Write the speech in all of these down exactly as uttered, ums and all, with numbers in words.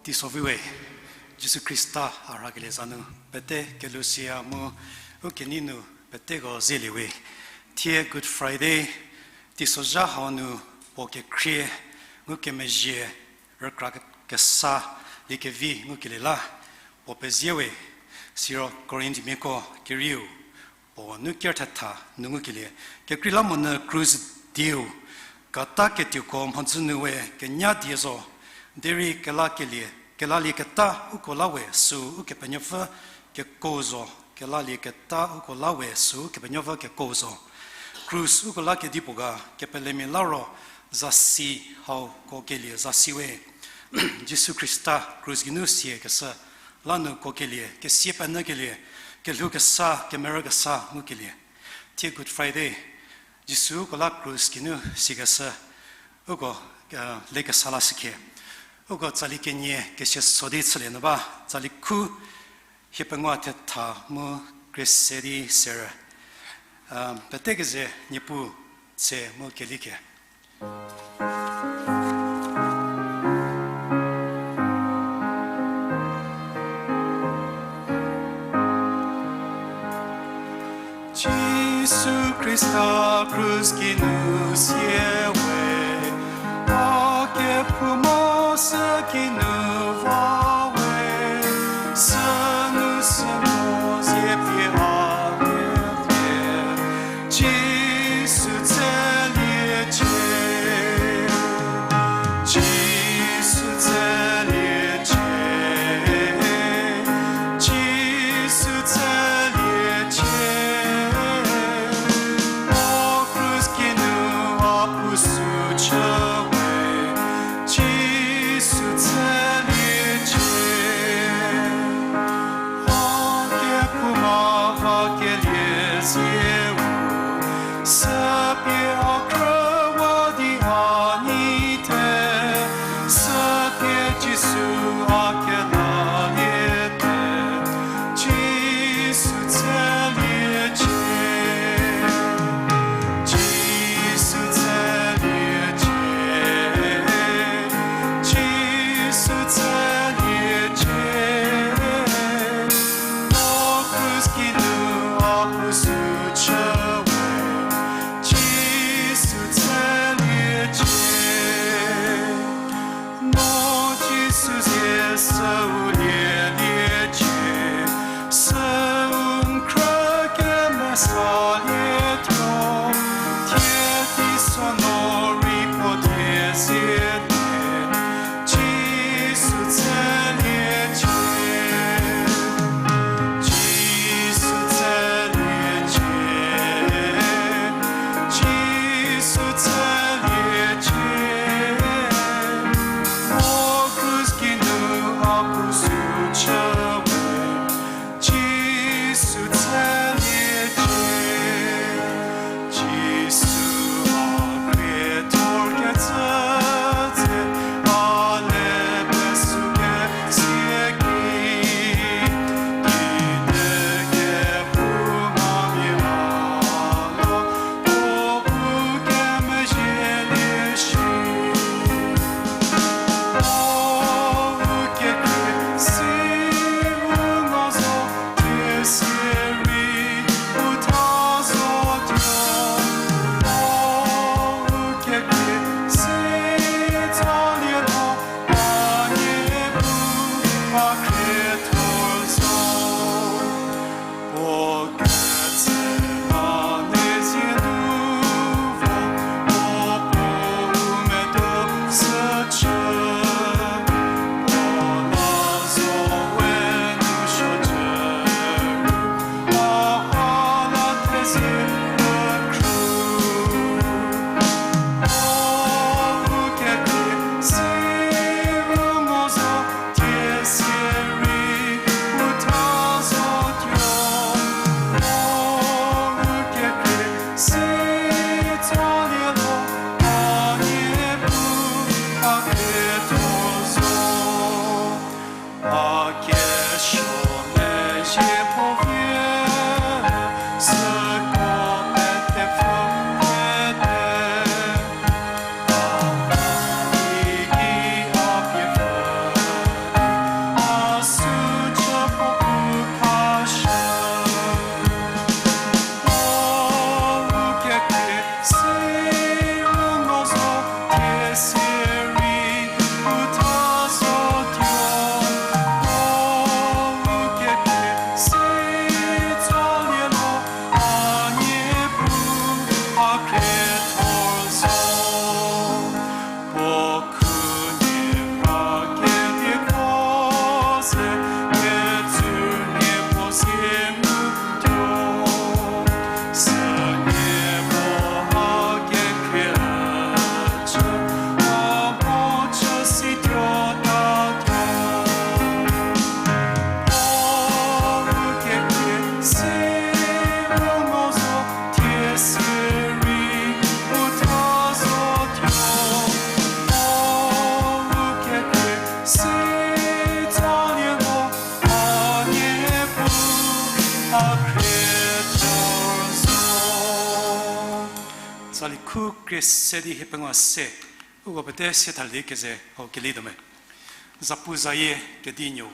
Teiso vi we, Jisu Khrista a rhakelie za nu pete kelhou sia mu u kenei nu peteko zeliewe. Thie Good Friday, teisozha hau nu puo kekhrie ngukemezhie rükra kesa liekevi ngukelie la puo pezie we. Siro Korinthmiako kerieu puo nu ker thetha nu ngukelie, kekreilamonyü krus dieu kata ketuoko mhodzü nu we kenya die zo, derei kelakelie, kelalieketa uko la we süu Ukepenuopfü kekuo zo, kelalieketa uko la we süu Ukepenuopfü kekuo zo. Krus uko la kedipuo ga, kepelemia la ro zasi hau kuokelie zasi we. Jisu Khrista krus geinu siekeshü la nu kuokelie, kesia penyükelie, kelhou kesa, kemerü kesa ngukelie. Thie Good Friday, Jisu uko la krus geinu siekeshü, uko, eh, lekesa lashükhie. Uko tsali kenie kesia so di chülie nyü ba, tsali khu hie pengou thetha mu krie se di serü. Eh, pete keze Niepuu tse mu kelike. Jisu Khrista krus geinu sie we, a kephouma sü geinu va we, sünu sü mo zie pie a lie, Jisu tsüliecie, Jisu tsüliecie, Jisu tsüliecie. O krus geinu a puo sü chü we, Jisu tsüliecie. A kephouma va kelie zieu, süpie a khrüwa di a nei te, süpie Jisu a kelaliete, Jisu tsüliecie, Jisu tsüliecie, Jisu tsüliecie. O krus geinu a puo sü chü we, Jisu tsüliecie. No Jisu zie süu lieliecie, süu n khrü kemesalietho, thie teiso no rei puo die zie lie, Jisu tsüliecie, Jisu tsüliecie, Jisu tsüliecie. O krus geinu a puo sü chü we, Jisu tsüliecie. Jisu a khriethor kecü Pu Khrista di hie pengou se, uko pete se thalie keze hau kelituo me. Zapu zayie kedi nuo.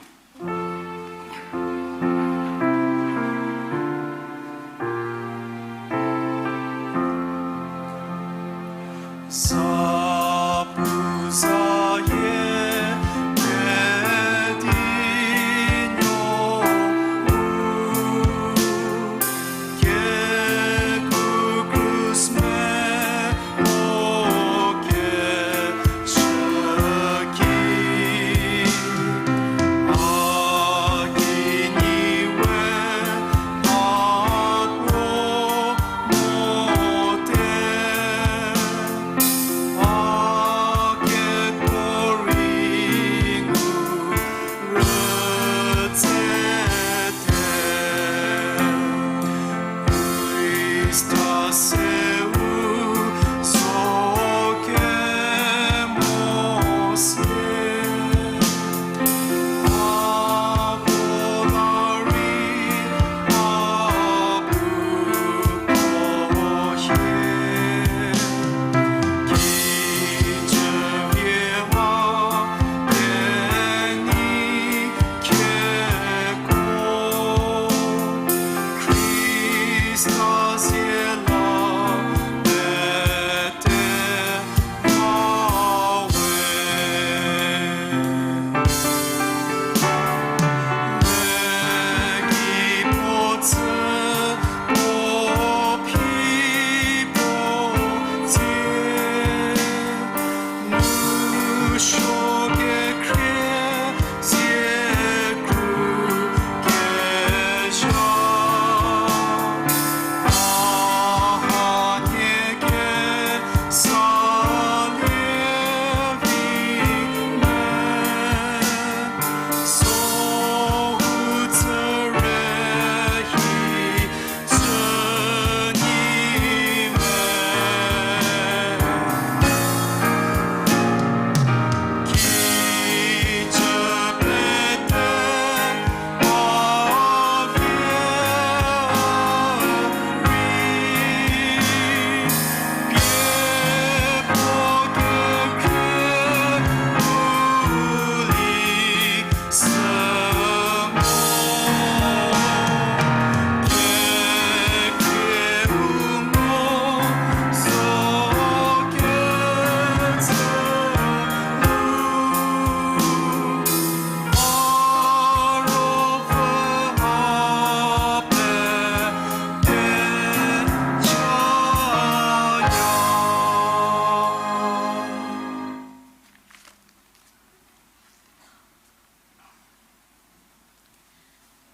Zapu zayie kedi nuo, kekuo krus me o ke shüki, a ki ni we a tuo mote, a kekuo rei ngu rütsete. Khrista seu zo kemo se, a puo la rei a puo hie. Kijü vie ma kenei kekuo, Khrista zie la pete ba we. Le ki puo tsü puo phi puo tsie, nu suo kekhrie zie kru kezha. A hanie kesa lie vi me, so u tsü rei hi tsü ni me.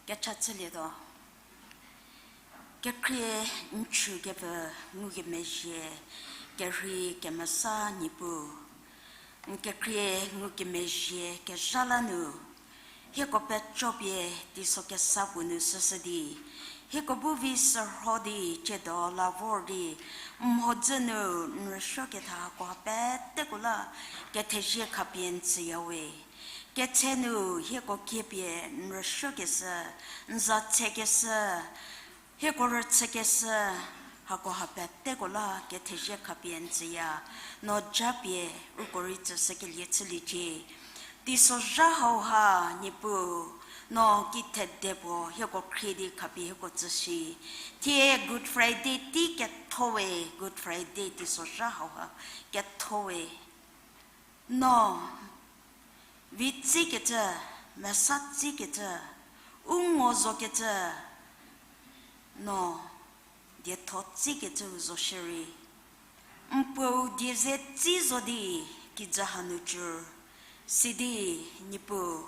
Kecha chülietuo. Kekhrie n chükepfü ngukemezhie, kerhei kemesa Niepuu. N kekhrie ngukemezhie kezha la nu, hieko pechopie teiso kesa puo nu süshü di, hieko bu vi sürho di, tsiedo la vor di, n mhodzü nu n rüsuokethako peteko la kethezie khapie n tsüya we. Ketse nu hieko kiepie n rüsuokeshü, n za tsekeshü, hieko rüchükeshü, hakoha peteko la kethezie khapie n tsüya, no japie uko rei tsüshükelie chüliecie. Teisozha hauha, Niepuu, no kithede puo hieko khrie di khapie hieko tsüshi. Thie Good Friday tei ketho we, Good Friday teisozha hauha ketho we. No, vi tsikecü, mesa tsikecü, u ngo zokecü, no, dietho tsikecüu zo shierei. N puou die ze tsi zo di kijü hanu cür, sidi Niepuu,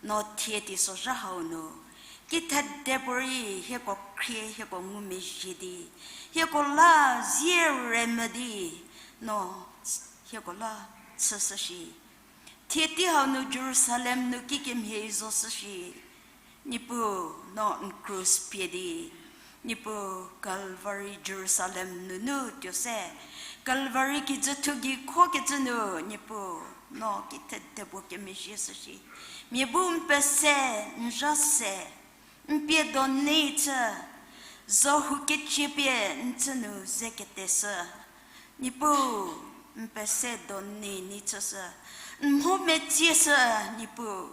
no thie teisozha hau nu, kithede puorei hieko khrie hieko ngumezhie di, hieko la zie remü di, no hieko la chüshü shi. Thie tei hau nu Jerusalem nu kikemhie zo shü shi. Niepuu, no n krus pie di, Niepuu, Calvary Jerusalem nunu tuo se, Calvary kijüthu gei khokecü nu, Niepuu, no kithede puo kemezhie shü shi. Mia bu n pese, n zha se, n pie do nei chü, zo hu kecie pie n chü nu ze keteshü. Niepuu, n pese donu nei chüshü, n mho metsieshü, Niepuu,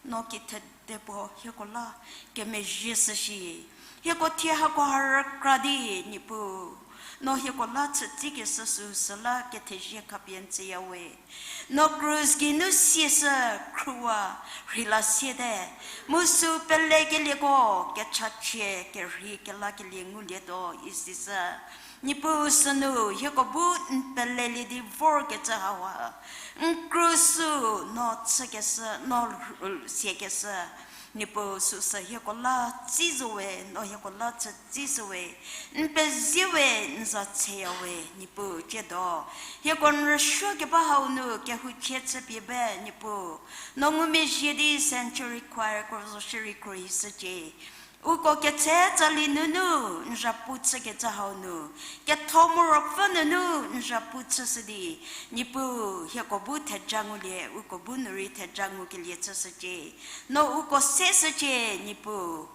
no kithede puo hieko la kemezhie shü shi, hieko thie hako ha rükra di, Niepuu, no hieko la chütsikeshü süu süla kethezie khapie n tsüya we. No krus geinu sieshü, khrüwa rheila siete, mu süu pelekelieko kechachie kerhei kelakelie ngulietuo isishü. Niepuu sünu hieko bu n pelelie di vorkecü hauha, n krus süu no chükeshü, no rhul siakeshü. Niepuu süsü hieko la tsi zo we, no hieko la chütsi shü we, n pezie we, n za tseya we, Niepuu tsiedo. Hieko n rüsuokeba hau nu kehouchie chüpie ba, Niepuu. No ngumezhie di Century Choir ko zo shierei khruohishücie. Uko ketse tsali nunu n zhapu chükecü hau nu, ketho mu ruopfü nunu n zhapu chüshü di, Niepuu, hieko bu theja ngulie, uko bu nu rei theja ngukelie chüshücie. No uko seshücie, Niepuu.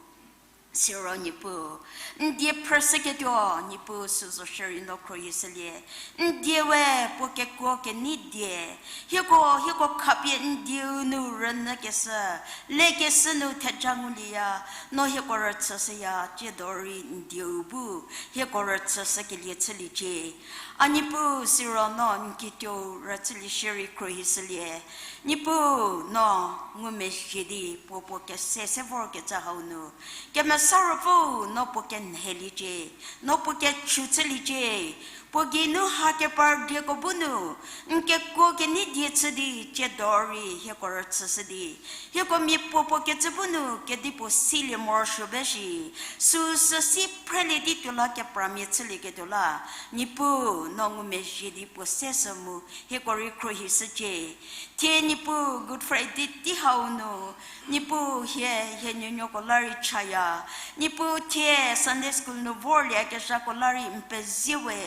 Siro Niepuu, n die phrüshüketuo, Niepuu sü zo shierei no khruohishülie. N die we puo kekuo kenei die. Hieko, hieko khapie n dieu nu rünyükeshü, lekeshü nu theja ngulieya, no hieko rüchüshüya, tsiedo rei n dieu bu hieko rüchüshükelie chüliecie. A Niepuu, siro no n kituou rüchülie shierei khruohishülie. Niepuu, no ngumezhie di puo puo kese se vorkecü hau nu, Kemesa Ruopfüu, no puo kenheliecie, no puo kechu chüliecie. Puo geinu ha kepar dieko bu nu n kekuo kenei die chü di, tsiedo rei hieko rüchüshü di, hieko mia puo puo kecü bu nu kedipuo silie morosuo ba shi, süsü si phrelie di tuo la kepramia chülieketuo la, Niepuu, no ngumezhie di puo seshü mu hieko rei khruohishücie. Thie Niepuu, Good Friday tei hau nu, Niepuu, hie, hie nuonuoko la rei chaya. Niepuu, thie Sunday school nu vorlie kezhako la rei n pezie we.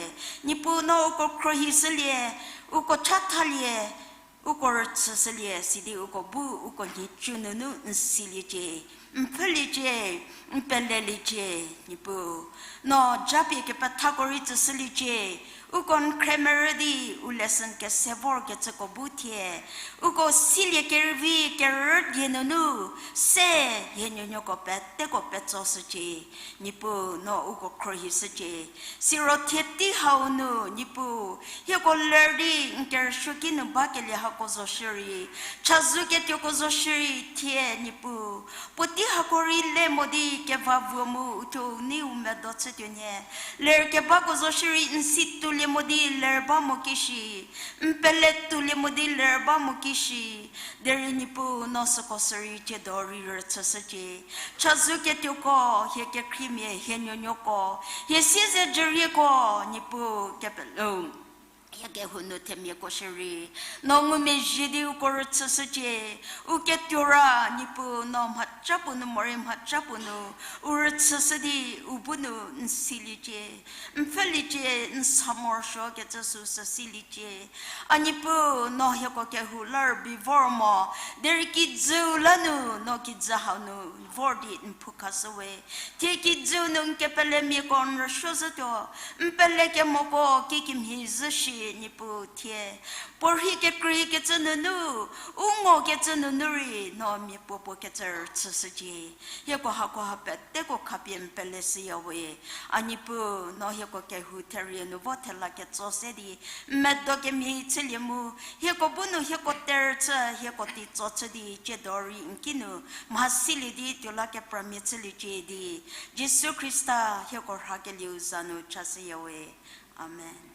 Niepuu, no uko khruohishülie, uko chathalie, uko rüchüshülie, sidi uko bu uko nhicu nunu n siliecie, n pfhüliecie, n peleliecie, Niepuu. No japie kepethako rei tsüshüliecie, uko n khremerü di u lesson kese vorkecüko bu thie, uko silie kerüvi kerüdie nunu, se hie nuonuoko peteko petsoshücie, Niepuu, no uko khruohishücie. Siro thie tei hau nu, Niepuu, hieko ler di n kerüsuoki nu bakelie hako zo shierei, chazou ketuoko zo shierei thie, Niepuu, puotei hako rei le mo di keva vuo mu uthuo u nei u medo chütuo nhie. Ler kebako zo shierei n si toulie mo di ler ba mo kishi, n pele toulie mo di ler ba mo kishi. Derei Niepuu, no süko sürei tsiedo rei rüchüshücie. Chazou ketuoko, hie kekhriemia, hie nuonuoko, hie siezedzürieko, Niepuu, kepelou, hie kehou nu themiako shierei, no ngumezhie di uko rüchüshücie. U ketuo ra, Niepuu, no mhaca puo nu morei mhaca puo nu u rüchüshü di u bu nu n siliecie, n pfhüliecie, n sa morosuokecü süsü siliecie. A Niepuu, no hieko kehou la rübei vor mo, derei kijüu la nu, no kijü hau nu vor di n phukhashü we. Thie kijüu nu n kepelemiako n rüsuo zhütuo, n pelekemoko kikemhie zhü shi, Niepuu, thie puorhi kekreikecü nunu, u ngokecü nunu rei no mia puo puo kecü rüchüshücie. Hieko hakoha peteko khapie n pele shüya we. A Niepuu, no hieko kehou therie nu vo thela ketso se di, n medo kemhie chülie mu, hieko bu nu hieko terüchü, hieko teitso chü di, tsiedo rei n ki nu mhasilie di tuo la kepramia chüliecie di, Jisu Khrista hieko rhakelieu za nu chashüya we. Amen.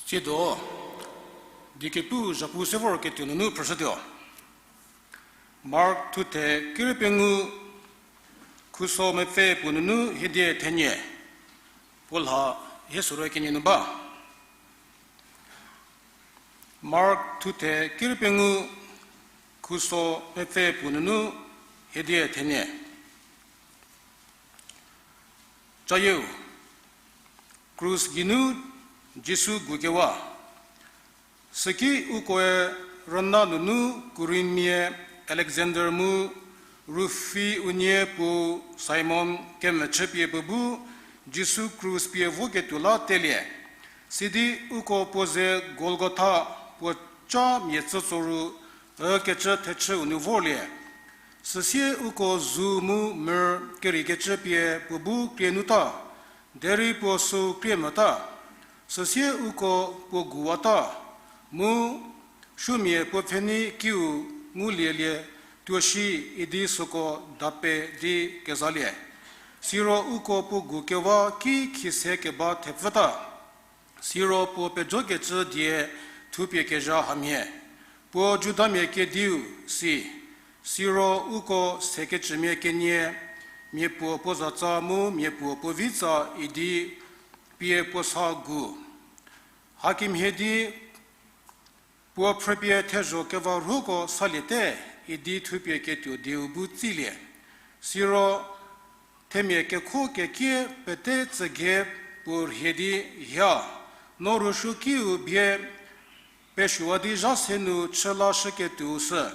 Tsiedo, diekepu zhapu se vorketuo nunu phrüshütuo. Mark thuthe kerei pengou, khuso mepfü puo nunu hiedie thenie. Puo lha hie sürei kenie nu ba. Mark thuthe kerei pengou, khuso mepfü puo nunu hiedie thenie. Cayeu, krus geinu Jisu gukewa. Süki ukoe rüna nunu Kurinmia Alexander mu Rufi unie puo Simon kemvüchüpie puo bu Jisu krus pie voketuo la telie. Sidi uko puo ze Golgotha, puo ca mia tsütsoru ükecü thechüu nu vorlie. Süsie uko zu mu myrrh kerikecü pie puo bu krie nu ta, derei puo süu krie mota. Süsie uko puo guwata, mu supuomia puo pfhenei kiu ngulielie tuo shi idi süko dape di kezalie. Siro uko puo gukewa ki khise keba thepfüta. Siro puo pejokecü die thupie kezha hamhie, puo Judamia kediu si. Siro uko sekecümia kenie, mia puo puo zatsa mu mia puo puo vitsa idi pie puo sa gu. Hakemhie di puo phrüpie thezho keva rhuko saliete idi thupie ketuo dieu bu tsilie. Siro themia kekho kekie pete tsüghe puo rhie di, Hia, no rüsuokiu bie pesuowa di zha se nu chü lashüketuou sü,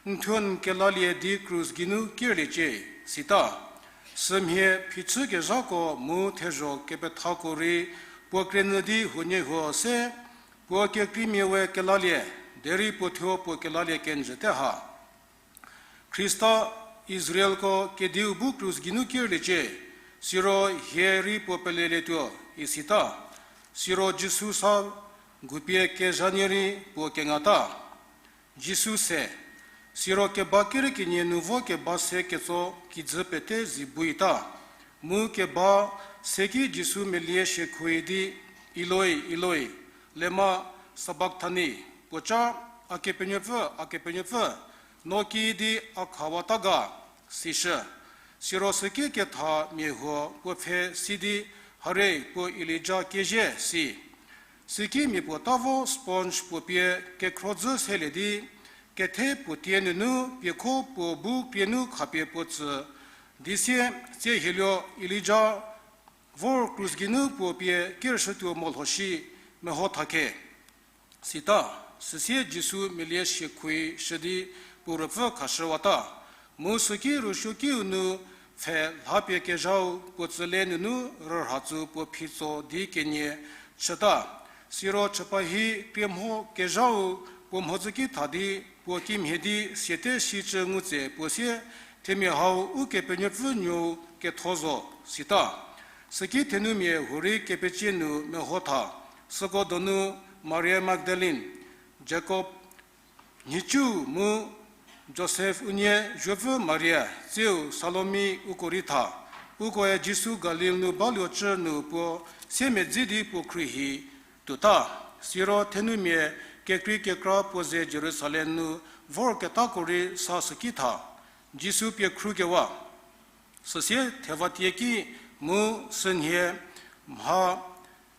n thuo n kelalie di krus geinu kirliecie, sita. Sümhie phichükezhako mu thezho kepethako rei puo krünyü di huonie huo se, Puo kekreimia we kelalie, derei puo thuo puo kelalie kenjüte ha. Khrista, Israelko kediu bu krus geinu kirliecie, siro hie rei puo pelelietuo, isita. Siro Jisu sa gupie kezhanie rei puo kengata. Jisu se, siro keba kere kenie nu vo keba se ketso kijü pete zi bu ita. Mu keba se ki Jisu melie shiekhoui di, Eloi, Eloi, lema sabakthani, puoca, A Kepenuopfü, A Kepenuopfü, no kiüdi a khawata ga? sishü. Siro süki ketha mia huo puo pfhe si di, Hare, puo Elija kezhie, si. Süki mia puo ta vo sponge puo pie kekhrodzü selie di, kethe puo tie nunu piekho puo bu krie nu khapie puo tsü di sie, Tsie hieluo, Elija vor krus geinu puo pie kirshütuo molho shi, meho tha khe. Sita, süsie Jisu melie shiekhoui shü di puo ruopfü khashüwata. Mu süki rüsuokiu nu pfhe lhapie kezhau puo tsüle nunu rürha tsu puo phitso di kenie chüta. Siro chüpa hi krie mho kezhau puo mhodzü ki tha di puo kimhie di siate sicü ngu tse puo sie, Themia hau Ukepenuopfü nuou ketho zo, sita. Süki thenumia huorei kepecie nu meho tha, süko donu Maria Magdalen, Jakob nhicu mu Josef unie zuopfü Maria, tsiu Salomi uko rei tha. Ukoe Jisu Galil nu baluocü nu puo siemedzi di puo khruohi tuota. Siro thenumia kekrei kekra puo ze Jerusalem nu vorketako rei sa süki tha, Jisu pie khrukewa. Süsie thevatie ki mu sünhie mha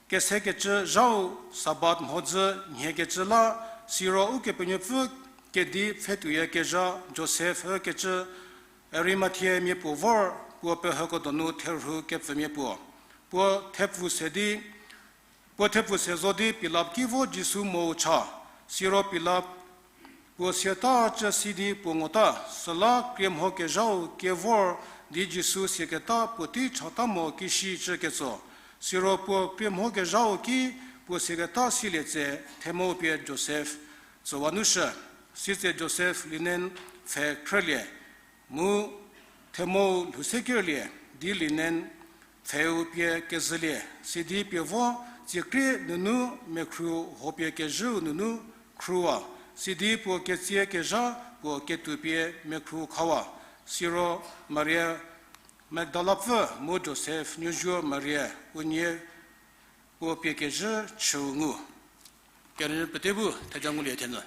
kesekecü zhau Sabat mhodzü nhiekecü la, siro Ukepenuopfü kedi pfhetuoyakezha Josef ükecü Arimathiamia puo vor puo pehüko donu therhu kepfümia puo. Puo thepfu se di, puo thepfu se zo di Pilat ki vo Jisu mo cha. Siro Pilat puo siata cü si di puo ngota, süla krie mho kezhau kevor di Jisu siaketa puotei chata mo kishi cü ketso. Siro puo krie mho kezhau ki puo siaketa silie tse themou pie Josef tsüwa nu shü. Sitse Josef linen pfhe khrülie, mu themou lhou se kerlie di linen pfheu pie kezhülie, sidi pie vo tsiekrie nunu mekhru hopie kezhüu nunu khruwa, sidi puo ketsie kezha puo ketuo pie mekhru khawa. Siro Maria Magdalapfü mu Josef nuozuo Maria unie puo pie kezhü chüu ngu. Kerünyü pete bu theja ngulie thenyü.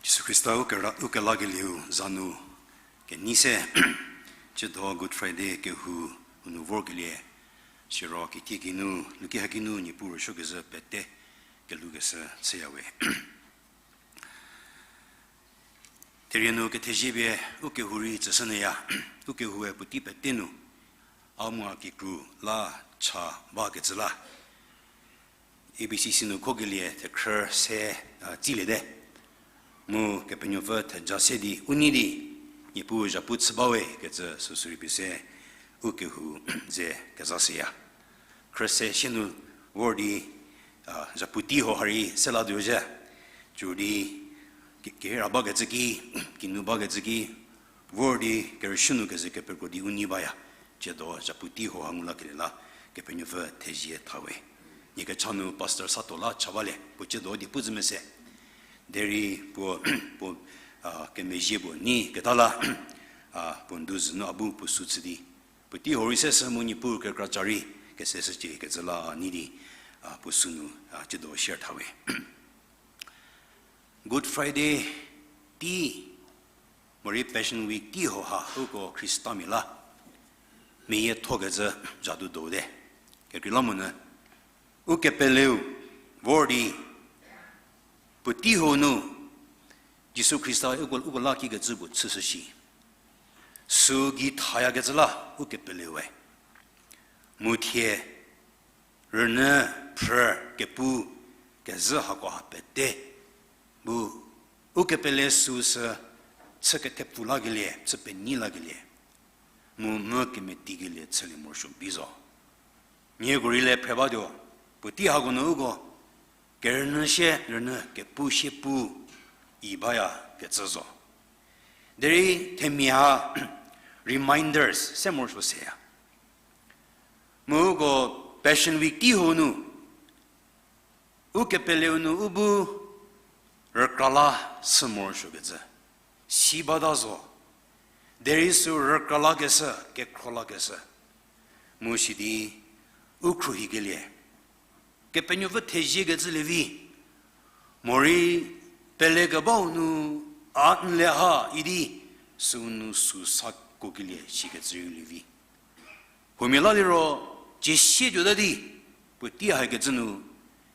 Jisu Khrista u kela-, u kelakelieu za nu kenei se, tsiedo Good Friday kehou u nu vorkelie, siro kitiekinu, luki hakinu Niepuu rüsuokezhü pete kelhoukeshü chüyawe. Therie nu kethezie pie u kehou rei tsüshünyüya, u kehoue puotei pete nu, a mua kikru la cha bakecü la, A B C C nu khokelie thekhrü se, a, tsiliete. Mu Kepenuopfü theja se di u nei di, Niepuu zhapu chü bawe kecü süsü rei pie se u kehou ze kezashüya. Khrü se sie nu vor di, a, zhapu tei ho ha rei se la tuo zhie. Cü di, ke-, kehira bakecü ki, kinu bakecü ki, vor di kerüshü nu kezei kepekro di u nei baya. Tsiedo zhapu tei ho ha ngu lakelie la, Kepenuopfü thezie thawe. Nie kecha nu Pastor Sato la cha balie, puo tsiedo di pu zhü mese. Derei puo, puo, a, kemezhie puo nei keta la, a, puo ndu zhü nu a bu puo sü chü di, puotei ho rei seshü mu Niepuu kekra ca rei keseshücie kecü la a nei di, a, puo sü nu, a, tsiedo share thawe. Good Friday tei, morei Passion Week tei ho ha uko Khristamia la meyiethokecü zha du dote. Kekreilamonyü, ukepeleu vor di puotei ho nu Jisu Khrista uko, uko la kikecü puo chüshü shi. Sü gei thayakecü la ukepeleu we. Mu thie rünyü, phrü, kepu, kezhü hako ha pete bu ukepele süu sü chü kethepfu lakelie, chü penyi lakelie, mu mvü kemetikelie chülie morosuo bi zo. Nieko rei le phre batuo, puotei hako nu uko kerünyü sie rünyü, kepu sie pu, i baya kecü zo. Derei themia ha reminders se morosuo seya. Mu uko Passion Week tei ho nu ukepeleu nu u bu rükra la sü morosuokecü si bata zo. Derei sü rükra lakeshü, kekhro lakeshü, mu sidi u khruohikelie Kepenuopfü theziekecü lievi, morei pelekebau nu a n le ha idi süu nu sü sa kuokelie shikecü rei lievi. Huomia la liro, cie sie tuota di, puotei hakecü nu,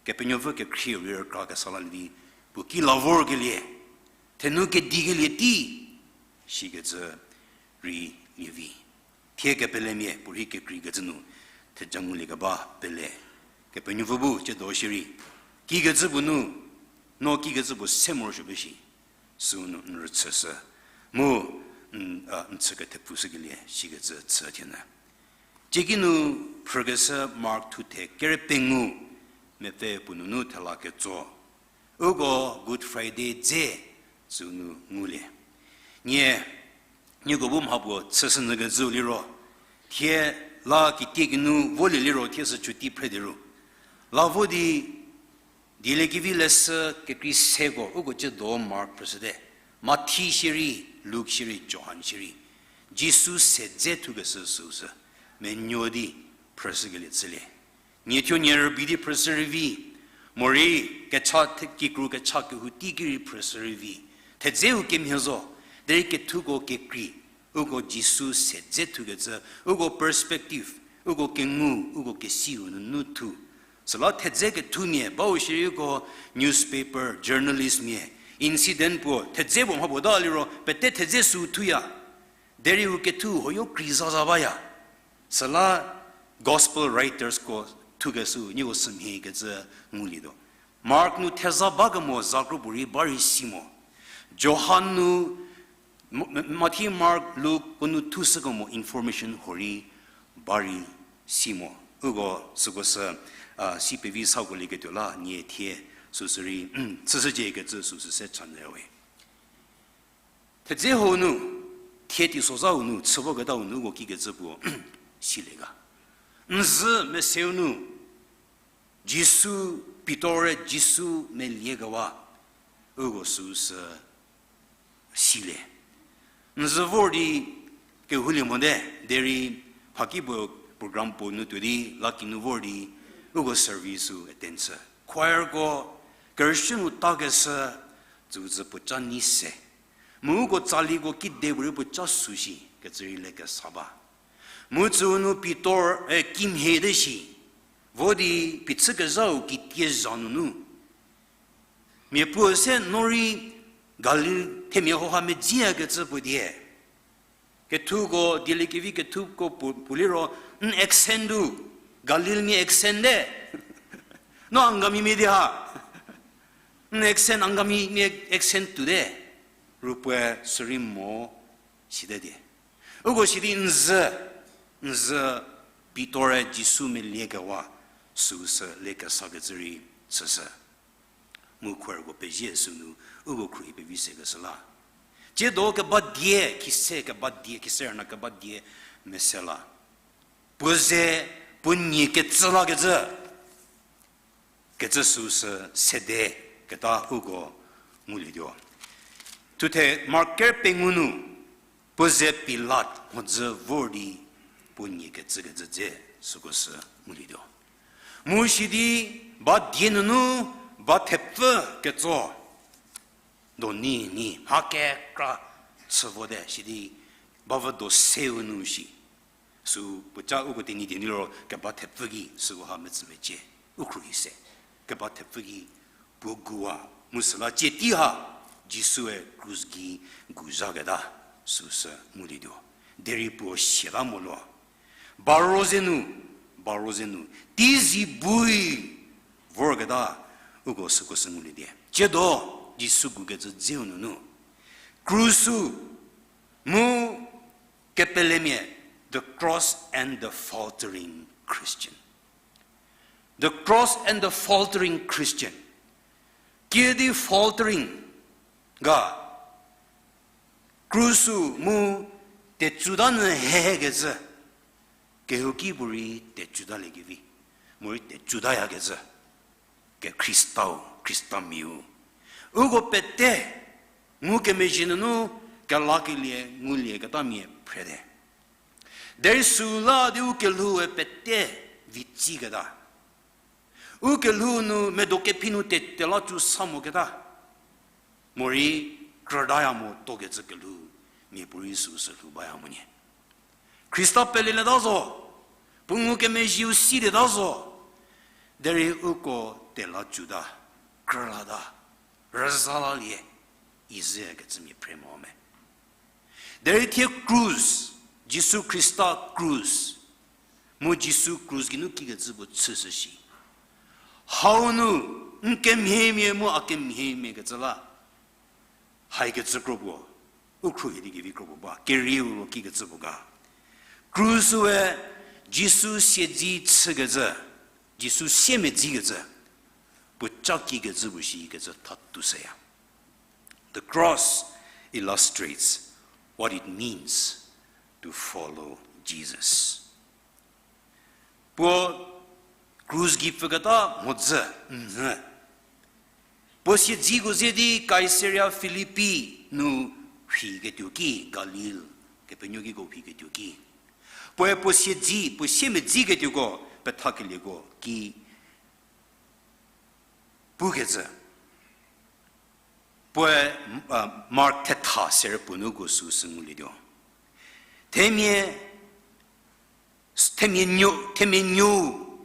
Kepenuopfü kekhrie rei rükra kesa lalie di, puo ki la vorkelie, thenu kedikelie tei, shikecü rei lievi. Thie kepelemia puorei kekreikecü nu theja nguliekeba pele, Kepenuopfü bu tsiedo shierei, kikecü puo nu, no kikecü puo se morosuo peshi, süu nu n rüchüshü, mu n, a, n chü kethepfushükelie shikecü chü thienyü. Tsiekinu phrükeshü Mark thuthe kere pengou, mepfü puo nunu thela ketso, uko Good Friday dze süu nu ngulie. Nie, nieko bu mha puo chüshünyükecüu liro, thie la kitiekinu volie liro thie sü chuti phre di ru. La vo di, Dieliekevi leshü kekrei seko uko tsiedo Mark phrüshüte. Mathi shierei, Luk shierei, Johan shierei, Jisu se dze thukeshü süu sü menuo di phrüshükelie chülie. Nie thuo nie rübei di phrüshü rei vi, morei kecha the-, kikru kecha kehou teiki rei phrüshü rei vi. Thedzeu kemhie zo, derei kethuko kekrei, uko Jisu se dze thukecü, uko perspective, uko kengu, uko kesiu nunu thu. Süla thedze kethumia bau shierei uko newspaper journalistmia incident puo thedze puo mha puo ta liro pete thedze süu thuya. Derei u kethu huoyo krei zaza baya. Süla gospel writersko thukeshüu nieko sümhiekecü ngulietuo. Mark nu theza bakemo zakro puorei ba rei si mo. Johan nu, M-, M-, Mathi, Mark, Luk ko nu thushükemo information huorei ba rei si mo. Uko süko sü, a, si pevi sakolieketuo la nie thie süsü rei chüshüciekecü süsü se chanyü we. Thedze hau nu, thie teisozhau nu, chü voketau nu uko kikecü puo silie ga. N zhü meseu nu, Jisu, Pitor-e Jisu meliekewa, Uko süu sü silie. N zü vor di kehoulie mote, derei mhakipuo program puo nu tuo di laki nu vor di uko service-u attend chü. Choirko kerüshü nu takeshü, tsüu zü puoca nei se. Mu uko tsaliko kide puorei puoca sü shi kecü rei le kesa ba. Mu tsüu nu Pitor-e kimhie te shi, vo di phichükezhau kitie zha nunu. Mia puo se no rei Galil themia hauha medziyakecü puo die. Kethuko, dieliekevi kethuko puo, puo liro, n accent-u, Galilmia accent te. No Angamimia di ha. N accent, Angamimia accent tuote. Ru puoe sürei mo site die. Uko sidi n zü, n zü Pitor-e Jisu meliekewa süu sü le kesakecü rei chüshü. Mu choirko pezie sünu uko khruohi pevi sekeshü la. Tsiedo keba die, khise keba die, khise rüna keba die mese la. Puo ze, puo nie kecü lakecü. Kecü süu sü sede keta uko ngulietuo. Thuthe Mark ker pengou nu, puo ze Pilat mhodzü vor di puo nie kecükecü dze süko sü ngulietuo. Mu sidi ba die nunu ba thepfü ketso do ni ni mha kekra chü vote sidi bavü do seu nu shi. Süu puoca uko Tenyidie nu liro keba thepfü ki süu ha metsü mecie. U khruohi se. Keba thepfü ki puo guwa mu süla cie tei ha Jisue krus gei gu zhaketa süu sü ngulietuo. Derei puo siata mo lo. Baro ze nu, baro ze nu, teizi bui vorketa uko süko sü ngulie die. Tsiedo Jisu gukecü dzeu nunu. Krus-u mu kepelemia, the cross and the faltering Christian. The cross and the faltering Christian. Kiüdi faltering ga, krus-u mu tecuta nyü hehekecü, kehouki puorei tecutaliekevi, morei tecutayakecü, ke Khristau, Khristamia-u. Uko pete ngukemezhie nunu kelakelie ngulieketamia phrete. Derei süla di u kelhoue pete vitsiketa. U kelhou nu medo kephi nu tete la cu sa moketa. Morei krütaya mo tokecü kelhou, miapuorei süu sü lhou baya monyü. Khrista pelelieta zo, puo ngukemezhieu silieta zo, derei uko tela cuta, krülata, rüzalalie, izükecümia phre mo me. Derei thie krus, Jisu Khrista krus, mu Jisu krus geinu kikecü puo chüshü shi. Hau nu, n kemhiemia mu a kemhiemia kecü la. Haikecü kro puo, u khruohi di kevi kro puo ba, kerieu ro kikecü puo ga. Krus-ue Jisu siedzi chükecü, Jisu siemedzikecü, puo ca kikecü puo shikecü thatu seya. The cross illustrates what it means to follow Jesus. Puo krus gei pfüketa mhodzü, nhü. Puo siedziko ze di Kaisaria Filipi nu phiketuo ki Galil, kepenuo kiko phiketuo ki. Puoe puo siedzi, puo siemedziketuoko pethakelieko ki pukecü. Puoe, a, Mark thetha serü puo nu ko süu sü ngulietuo. Themia, themia nuo, themia nuo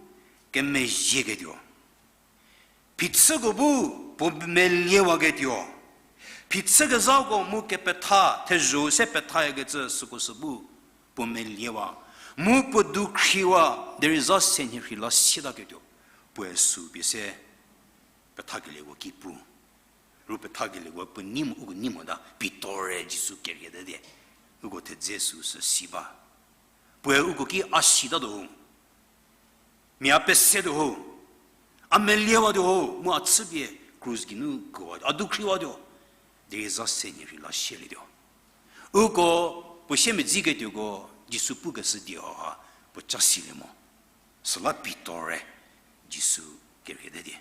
kemezhieketuo. Phichüko bu puo meliewaketuo. Phichükezhako mu kepetha, thezho se pethayakecü süko sü bu puo meliewa. Mu puo dukhriwa, derei za se nhie rhi la sietaketuo. Puoe süu pie se pethakelieko ki pu. Ru pethakelieko puo nei mo, uko nei mota, Pitor-e Jisu keriete di. Uko thedze süu sü si ba. Puoe uko ki a sitatuo ho. Mia pesetuo ho. A meliewatuo ho. Mu a chüpie krus geinu kuowatuo. A dukhriwatuo. Derei za se nhie rhi la sielietuo. Uko puo siemedziketuoko Jisu pukeshü die hauha puo ca silie mo. Süla Pitor-e Jisu keriete di.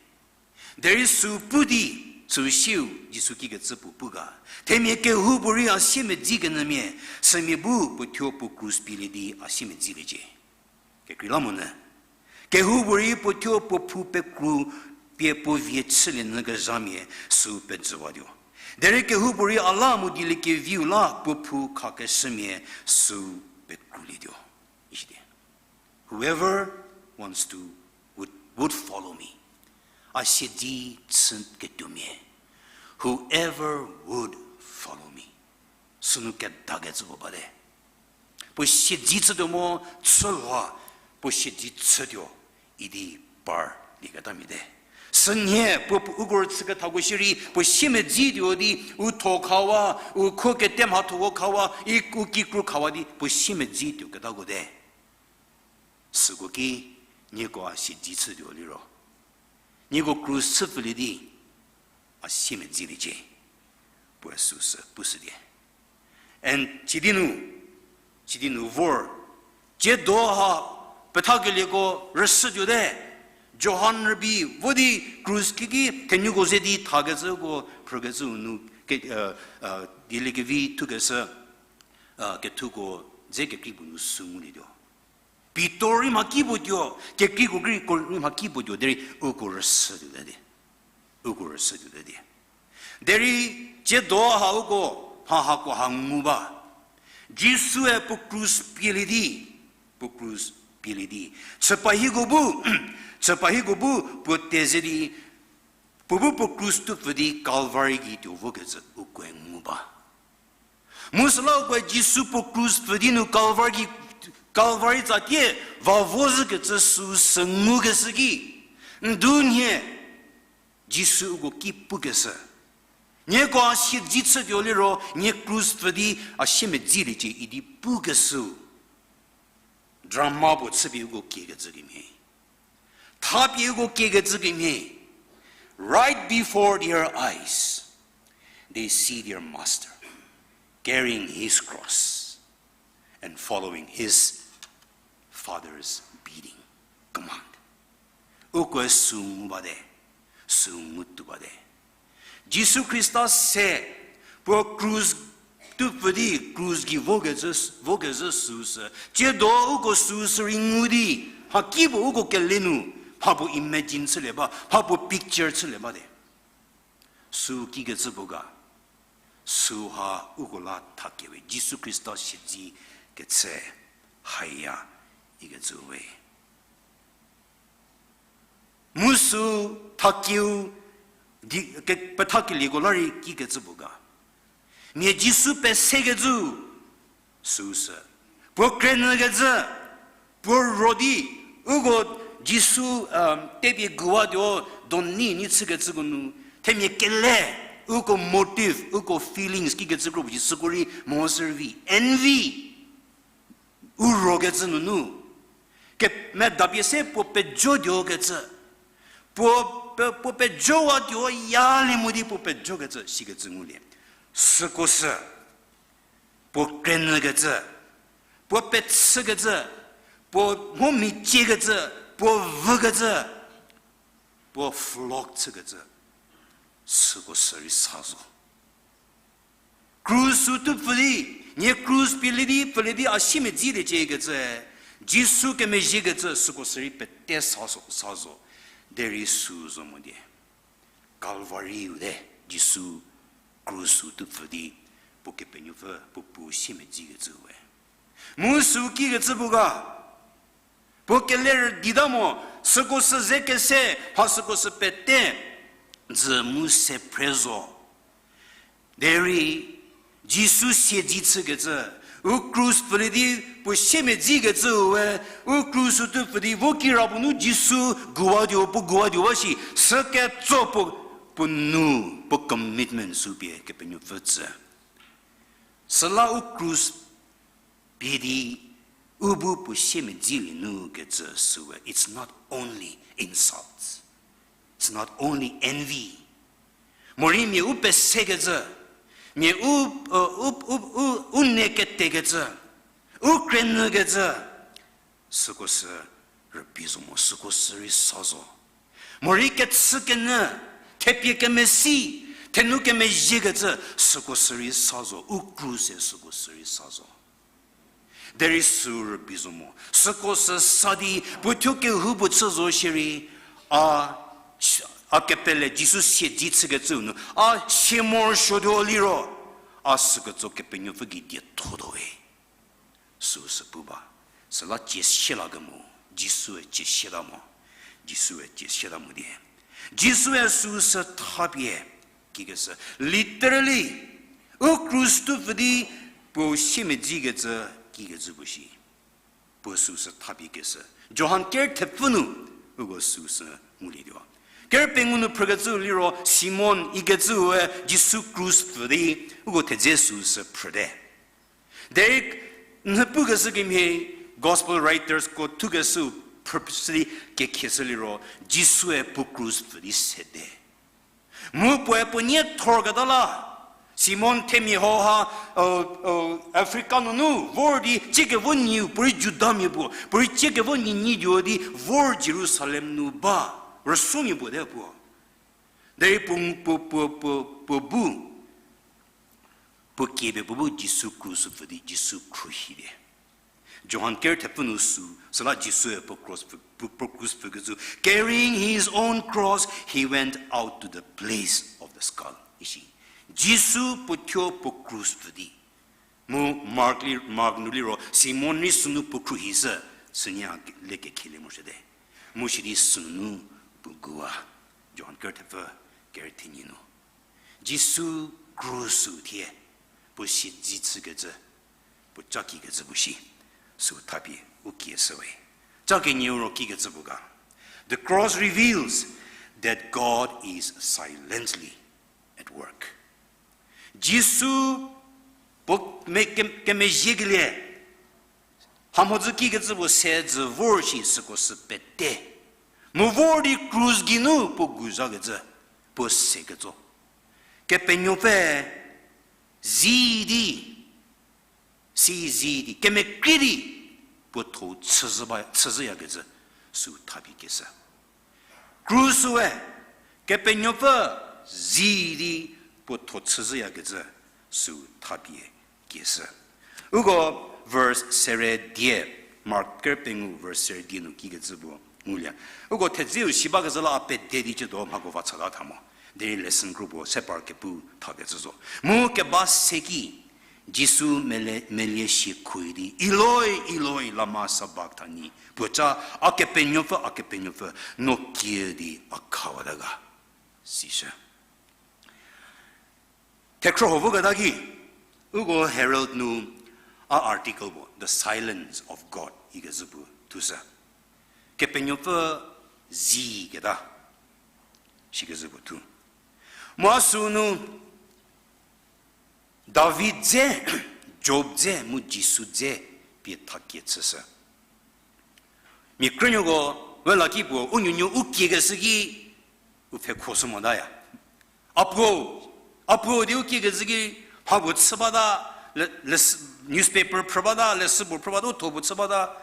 Derei süu pu di, Süu siu Jisu kikecü puo pu ga. Themia kehoupuorei a siemedzi kenyümia, sümia bu puo thuo puo krus pielie di a siemedziliecie. Kekreilamonyü, kehoupuorei puo thuo puo phou pekru pie puo vie chülie nyü kezhamia süu pejüwatuo. Derei kehoupuorei a la mu dieliekeviu la puo phou khakeshümia süu pekrulietuo. Ishidi. Whoever wants to would, would follow me. A siedzi chüketuomia. Whoever would follow me. Sünu kedakecü puo bate. Puo siedzi chütuo mo, chülha, puo siedzi chütuo idi parlieketamia te. Sünhie puo, puo uko rüchükethako shierei puo siemedzituo di, u tho khawa, u kho kete mhathoko khawa, i u kikru khawa di puo siemedzituo ketako te. Süko ki, nieko a siedzi chütuo liro, nieko krus chüpfülie di a siemedziliecie, puoe süsü pushütie. And sidi nu, sidi nu vor, tsiedo ha pethakelieko rüshütuote. Johan rübei vo di krus kiki thenuko ze di thakecüko phrükecüu nu, dieliekevi thukeshü, kethuko dze kekrei puo nu sü ngulietuo. Pitor rei mhakipuo tuo, kekreiko krei ko rei mhakipuo tuo derei uko rüshütuote di. Uko rüshütuote di. Derei tsiedo ha uko mha hako ha ngu ba. Jisue puo krus pielie di, puo krus pielie di, chüpa hieko bu, chüpa hieko bu puo teze di, puo bu puo krus tupfü di Kalvari gei tuo vokecü ukoe ngu ba. Mu süla ukoe Jisu puo krus pfü di nu Kalvari, Kalvari tsatie va vo zhükecü süu sü ngukeshü ki, ndunhie Jisu uko ki pukeshü, nieko a siedzi chütuo liro nie krus pfü di a siemedziliecie idi pukeshüu, drama puo chüpie uko kiekecü kemhie, thapie uko kiekecü kemhie, right before their eyes, they see their master carrying his cross and following his father's beating, command. Ukoe süu ngu bate, süu ngu tuo bate. Jisu Khrista se, puo krus tupfü di krus gei vokecü, vokecü süu sü, tsiedo uko süu sü rei ngu di, mhakipuo uko kele nu, mhapuo imagine chülie ba, mhapuo picture chülie bate. Süu kikecü puo ga, süu ha uko la thakie we, Jisu Khrista siedzi kechü haya ikecü we. Mu süu thakieu di, ke, pethakelieko la rei kikecü puo ga. Mia Jisu pesekecü, süu sü. Puo krenyükecü, puo ro di, uko Jisu, tepie guwatuo, doni ni chükecüko nu, themia kele, uko motive, uko feelings kikecü kro puo Jisu ko rei mo sü rei vi, envy. U rokecü nunu, kemedapie se puo pejotuokecü, puo, puo pejowatuo yalie mo di puo pejokecü sikecü ngulie. Süko sü, puo krenyükecü, puo pechükecü, puo mho michiekecü, puo vükecü, puo flog chükecü, süko sü rei sa zo. Krus-u tupfü di, nie krus pielie di, pfülie di a siemedziliecie ikecü, Jisu kemezhiekecü süko sü rei pete sa zo, sa zo, derei süu zo mo die. Kalvari-u te, Jisu krus-u tupfü di, puo Kepenuopfü, puo pu siemedzikecü we. Mu süu kikecü puo ga, puo kele rüdita mo, süko sü ze kese, mha süko sü pete, dzü mu se phre zo. Derei, Jisu siedzi chükecü, u krus pfülie di puo siemedzikecüu we, u krus-u tupfü di vo kirapuo nu Jisu guwatuo, puo guwatuo ba shi, süketso puo, puo nu, puo commitment sü pie Kepenuopfü tsü. Süla u krus pie di, u bu puo siemedzi lie nu kecü süu we, it's not only insults, it's not only envy. Morei mia u pesekecü, mia u, u, u, u, u ne ketekecü, u krenyükecü, süko sü rübei zo mo, süko sü rei sa zo. Morei kechükenyü, Thepie kemesi, thenu kemezhiekecü, süko sürei sa zo, u krus-e süko sürei sa zo. Derei sü rübei zo mo. Süko sü sa di, puo thuo kehoupuo chü zo shierei, a, a kepele Jisu siedzi chükecüu nu, a sie morosuotuo liro, a süketso Kepenuopfü gei diethotuo we. Süu sü pu ba, süla cie sielakemo, Jisue cie sieta mo, Jisue cie sieta mo di. Jisue süu sü thapie, kikeshü, literally, u krus tuo pfü di, puo siemedzikecü, kikecü puo shi. Puo süu sü thapie keshü. Johan ker thepfü nu, uko süu sü ngulietuo. Ker pengou nu phrükecüu liro, Simon ikecüue Jisu krus pfü di, uko thedze süu sü phrüte. Derei, nhüpukeshü kemhie, gospel writers ko thukeshü purposely kekhieshü liro, Jisue puo krus pfü di sede. Mu puoe puo nie thorketa la, Simon themia hauha, Africa nunu vor di, tsiekevo nyiu, puorei Judamia puo, puorei tsiekevo nyi nyi tuo di, vor Jerusalem nu ba, rüsomia puo te puo. Derei puo, puo, puo, puo, puo bu, puo kiepie puo bu Jisu krus pfü di Jisu khruohi te. Johan ker thepfü nu sü, süla Jisue puo krus pfü, puo, puo krus pfükecü, carrying his own cross, he went out to the place of the skull. Isi, Jisu puo thuo puo krus pfü di. Mu Mark li, Mark nu liro, Simon rei sünu puo khruohishü, sünie a le kekhelie morosuote. Mu sidi sünu puo gua, Johan ker thepfü, ker thenie nu. Jisu krus-u thie, puo siedzi chükecü, puo ca kikecü puo shi, sü thapie u kieshü we. Ca kenieu ro kikecü puo ga. The cross reveals that God is silently at work. Jisu puo me-, ke-, kemezhiekelie, hamhodzü kikecü puo se dzü vor shi süko sü pete. Mu vor di krus geinu puo guzhakecü, puo sekecü. Kepenuopfü zi di, si zi di, kemekrei di, puo tho chüzhü ba, chüzhüyakecü, sü thapie keshü. Krus-ue, Kepenuopfü zi di puo tho chüzhüyakecü sü thapie keshü. Uko verse sere die, Mark ker pengou verse sere die nu kikecü puo ngulie. Uko thedzeu si bakezhü la a pede di ciedo mhako va chata tha mo. Derei lesson group puo se par kepu thakecü zo. Mu keba seki, Jisu mele-, melie sie khue di, Eloi, Eloi, lama sabachthani? Puoca, A Kepenuopfü, A Kepenuopfü, no kie di a khawata ga? Sishü. Thekhro ho voketa ki, uko Herald nu a article puo, The Silence of God, ikecü puo thushü. Kepenuopfü zi keta, sikecü puo thu. Mu a sünu, David dze, Job dze, mu Jisu dze pie thakie chüshü. Mia krünuoko, we laki puo, u nuonuo u kiekeshü ki, u pfhekhoshü motaya. A puo, a puo di u kiekecü ki, mha puo chü bata, le-, le-, newspaper phrü bata, leshü puo phrü bata, u tho puo chü bata,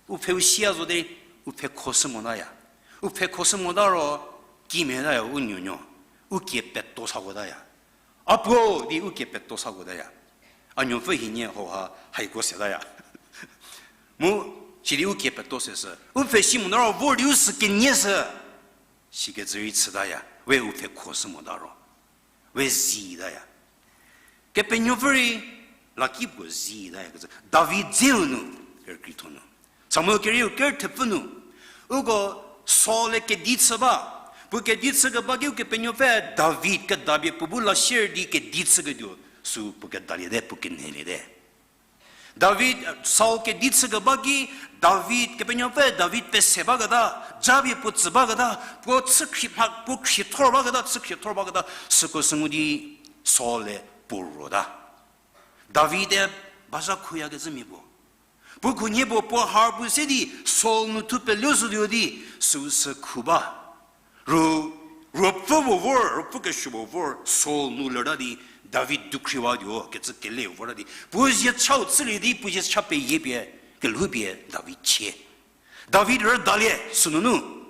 u pfhe u sia zo di, u pfhekhoshü motaya. U pfhekhoshü mota ro, kimetaya u nuonuo, u kie peto sakotaya. A puo di u kie peto sakotaya. A nuopfü hienie hauha haiko setaya. Mu, sidi u kie peto seshü. U pfhe si mota ro vor di u sü kenie shü. Sikecü rei chütaya. We u pfhekhoshü mota ro, we zitaya. Kepenuopfü rei laki puo zitaya kecü. David dzeu nu, kerükrietho nu. Samuel kerieu ker thepfü nu. Uko Saul-e kedi chü ba. Puo kedi chükeba ki Ukepenuopfü David kedapie puo bu la sier di kedi chüketuo. Sü puo kedaliete, puo kenheliete. David, Saul kedi chükeba ki, David, Kepenuopfü David pese baketa, japie puo tsü baketa, puo chükhrie mha, puo khriethor baketa, chükhriethor baketa, süko sü ngu di Saul-e puo rota. David-e bazha khuyakecü mia puo. Puo khunhie puo puo harp puo se di Saul nu thu pelu zotuo di, süu sü khu ba. Ru, ruopfü puo vor, ruopfü kesuo puo vor, Saul nu lerta di, David dukhriwatuo kecü kele vorta di. Puo zie chau chülie di, puo zie cha peyie pie, kelhoupie David chie. David rüdalie, sünunu.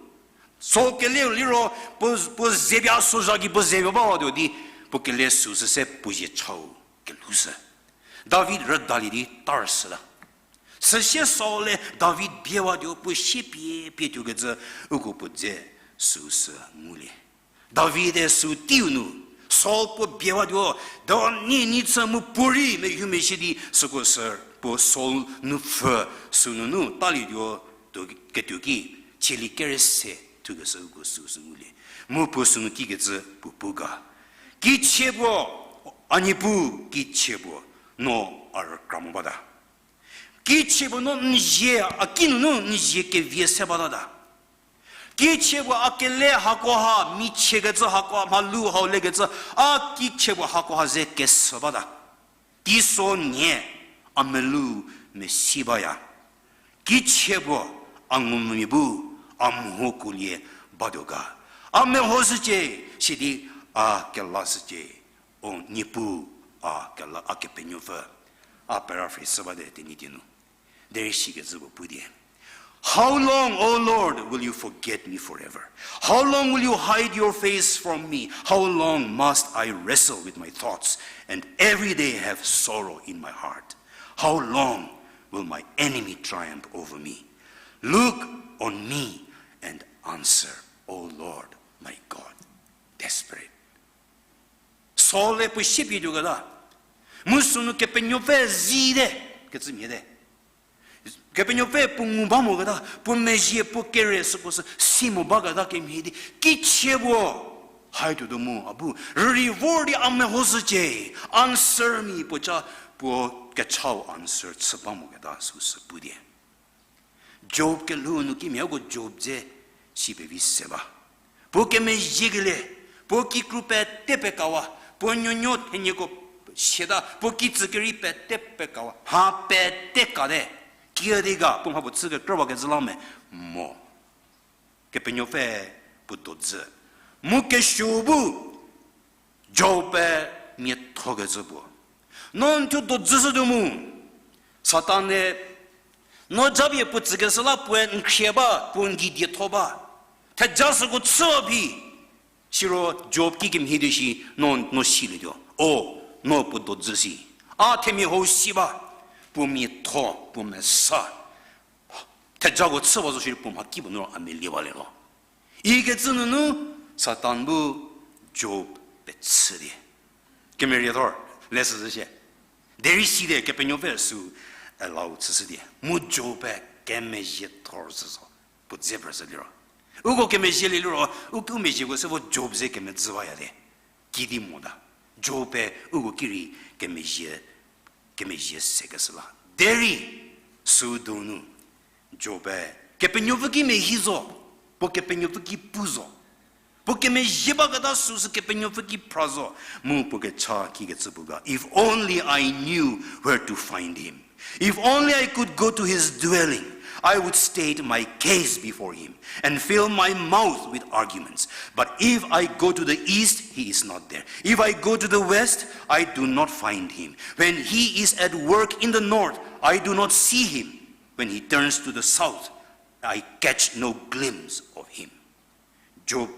Saul keleu liro, puo, puo zepie a sozha gei puo zepie bawatuo di, puo kele süsü se puo zie chau kelhou sü. David rüdalie di tarshüta. Süsie Saul-e David biewatuo puo sie pie pie tuokecü uko puo dze süsü ngulie. David-e sü teiu nu, Saul puo biewatuo, do nie ni chü mu puorei mehumeshie di süko sü puo Saul nupfü sünunu talietuo, tuo ketuo ki, chielie kere se thukeshü uko süsü ngulie. Mu puo sünu kikecü puo pu ga. Kichie puo, a Niepuu, kichie puo, no a rükra mo bata. Kichie puo no n zie, a kinunu n zie kevie se batata. Kichie puo a kele hakoha, michiekecü hakoha, mhalu hau lekecü, a kichie puo hakoha ze kesü bata. Teiso nie, a melou mesi baya. Kichie puo a ngumvümia bu a mho kuolie batuo ga. A mehoshücie, sidi a kelashücie. O Niepuu, a kela, a Kepenuopfü. A paraphrase chü bate Tenyidie nu. Derei sikecü puo pu die. How long, O Lord, will you forget me forever? How long will you hide your face from me? How long must I wrestle with my thoughts and every day have sorrow in my heart? How long will my enemy triumph over me? Look on me and answer, O Lord, my God. Desperate. Saul-e puo sie pie tuoketa. Mu sünu Kepenuopfü zite, kecü mhie te. Kepenuopfü puo ngu ba moketa, puo mezhie puo kere süko sü si mo baketa kemhie di, kichie puo haituo tuo mu a bu, rürei vor di a mehoshücie, answer me puo cha, puo kechau answer chü ba moketa süsü pu die. Job kelhou nu kimia uko Job dze si pevi se ba. Puo kemezhiekelie, puo kikru pete pekawa, puo nuonuo thenieko siata, puo kitsü kerei pete pekawa, mha pete kate, kiüdi ga puo mha puo chü kekrüwakecü la me, mo. Kepenuopfü puo dodzü. Mu kesuo bu, Job-e miathokecü puo. No n thuo dodzüshütuo mu. Satan-e, no japie puo tsükeshü la puoe n khrie ba, puo n gei dietho ba. Theja süko chüwa phi. Siro Job kikemhie di shi, no, no silietuo. O, no puo dodzü si. A themia hau si ba. Puo miatho, puo mesa. Thejako chüwa zo shierei puo mhakipuo nu ro a meliewa le lo. Ikecü nunu Satan bu Job pechü di. Kemeriethor, le süzü shie. Derei sidi Kepenuopfü sü allow chüshü di. Mu Job-e kemezhiethor sü zo. Puo dze phrüshü liro. Uko kemezhielie liro, u, u mezhieko se vo Job ze kemedzüwaya di. Kidi mota. Job-e uko ki rei kemezhie, kemezhie sekeshü la. Derei, sü donu. Job-e Kepenuopfü ki mehi zo, puo Kepenuopfü ki pu zo. Puo kemezhie baketa süsü Kepenuopfü ki phra zo, mu puo kecha kikecü pu ga. If only I knew where to find him. If only I could go to his dwelling, I would state my case before him and fill my mouth with arguments. But if I go to the east, he is not there. If I go to the west, I do not find him. When he is at work in the north, I do not see him. When he turns to the south, I catch no glimpse of him. Job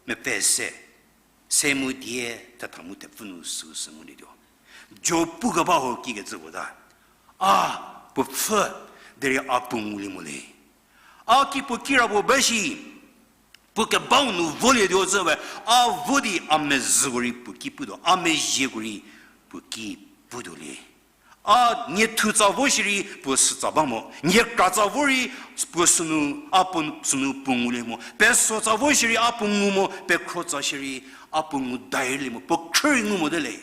mepfü se, se mu die thetha mu thepfü nu süsü ngulietuo. Job pu keba ho kikecü puo ta. A, puo pfhü, derei a puo ngulie mo le. A ki puo kira puo ba shi, puo kebau nu volietuo zhü we, a vo di a mezhüko rei puo ki putuo, a mezhieko rei puo ki putuo le. A nie thu tsa vo shierei puo sütsa ba mo, nie kra tsa vo rei puo sünu, a puo sünu puo ngulie mo, peso tsa vo shierei a puo ngu mo, pekhro tsa shierei a puo ngu dailie mo, puo khrü rei ngu mote le.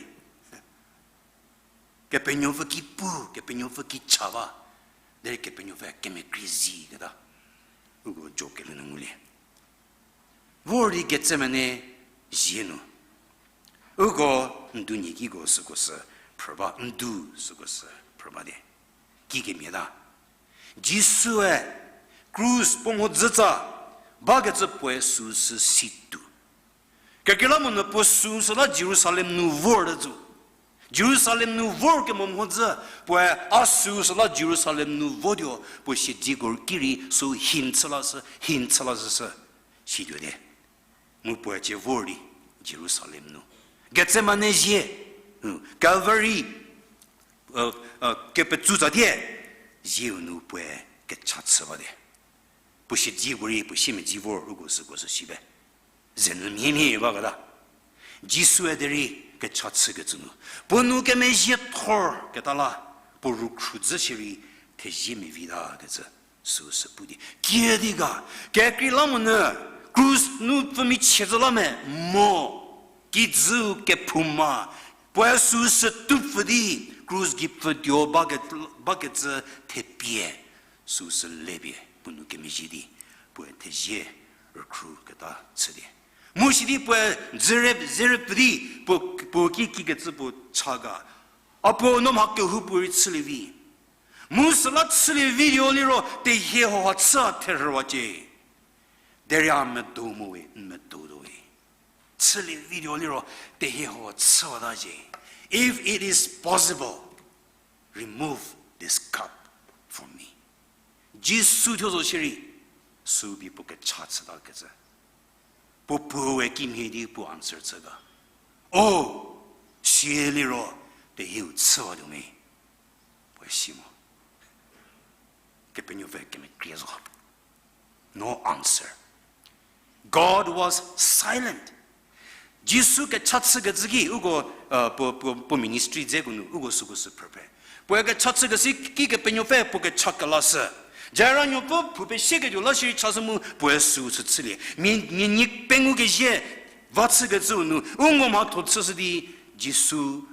Kepenuopfü ki pu, Kepenuopfü ki cha ba, derei Kepenuopfü kemekrei zi keta. Uko Job kelhou nu ngulie. Vor di Gethsemane zie nu. Uko ndu nyie kiko süko sü phrü ba, ndu süko sü phrü ba di. Kikemhie ta. Jisue krus puo mhodzütsa bakecü puoe süsü si tuo. Kekreilamonyü puo süsü la Jerusalem nu vorte zo. Jerusalem nu vor kemo mhodzü, puoe a süsü la Jerusalem nu votuo, puo siedzeko ki rei sü hin chü lashü, hin chü lashüshü. situo te. Mu puoe cie vor di Jerusalem nu Getsemane zie, Calvary, kepetsutsatie zieu nu puoe kecha chü bate. Puo siedzi puorei puo siemedzi vor uko süko sü si be. Zenyü mhie mhie baketa. Jisue derei kecha chükecü nu, puo nou kemezhie thor keta la, puo rükhrü dzü shierei thezie mevi takecü süu sü pu di. Kiüdi ga, kekreilamonyü krus nu pfümichie zü la me mo, kijüu kephouma, puoe süu sü tupfü di, krus gei pfütuo bake-, bakecü thepie, süu sü lepie puo nou kemezhie di, puoe thezie rükhrü keta chü di. Mu sidi puoe dzüre, dzüre pfü di, puo, puo ki, kikecü puo cha ga. A puo no mha kehoupuorei chülie vi. Mu süla chülie vi tuo liro tehie hauha chü a therhüwacie. Derei a medo mo we, n medo tuo we. Chülie vi tuo liro tehie hauha chüwatacie. If it is possible, remove this cup from me. Jisu thuo zo shierei, süu pie puo kecha chütakecü. Puo puo we kimhie di puo answer chü ga. O, sie liro tehieu chüwatuo me. Puoe si mo. Kepenuopfü kemekrie zo. No answer. God was silent. Jisu kecha chükecü ki, uko, puo, puo, puo ministry dzeko nu, uko süko sü phrüpre. Puoe kecha chükecü ki Kepenuopfü puo kecha kelashü. Jaira nuopfü phou pesieketuo la shierei chashü mu puoe süu sü chülie. Mia, mia nie pengou kezhie va chükecüu nu, u ngo mhatho chüshü di Jisu,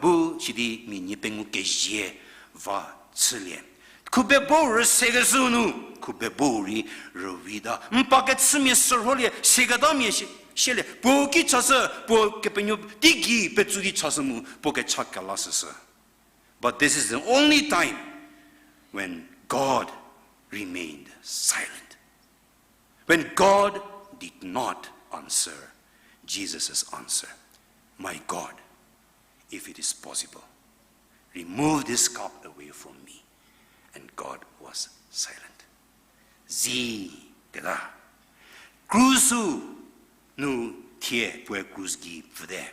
bu sidi mia nie pengou kezhie va chülie. Khubebo rüsekecüu nu, khubebo rei rüvita. N pa kechümia sürholie, seketamia sie, sielie. Puo ki chashü, puo Kepenuopfü teigei petsu di chashü mu, puo kecha kelashüshü. But this is the only time when God remained silent. When God did not answer Jesus' answer, My God, if it is possible, remove this cup away from me. And God was silent. Zi keta. Krus-u nu thie puoe krus gei pfüte.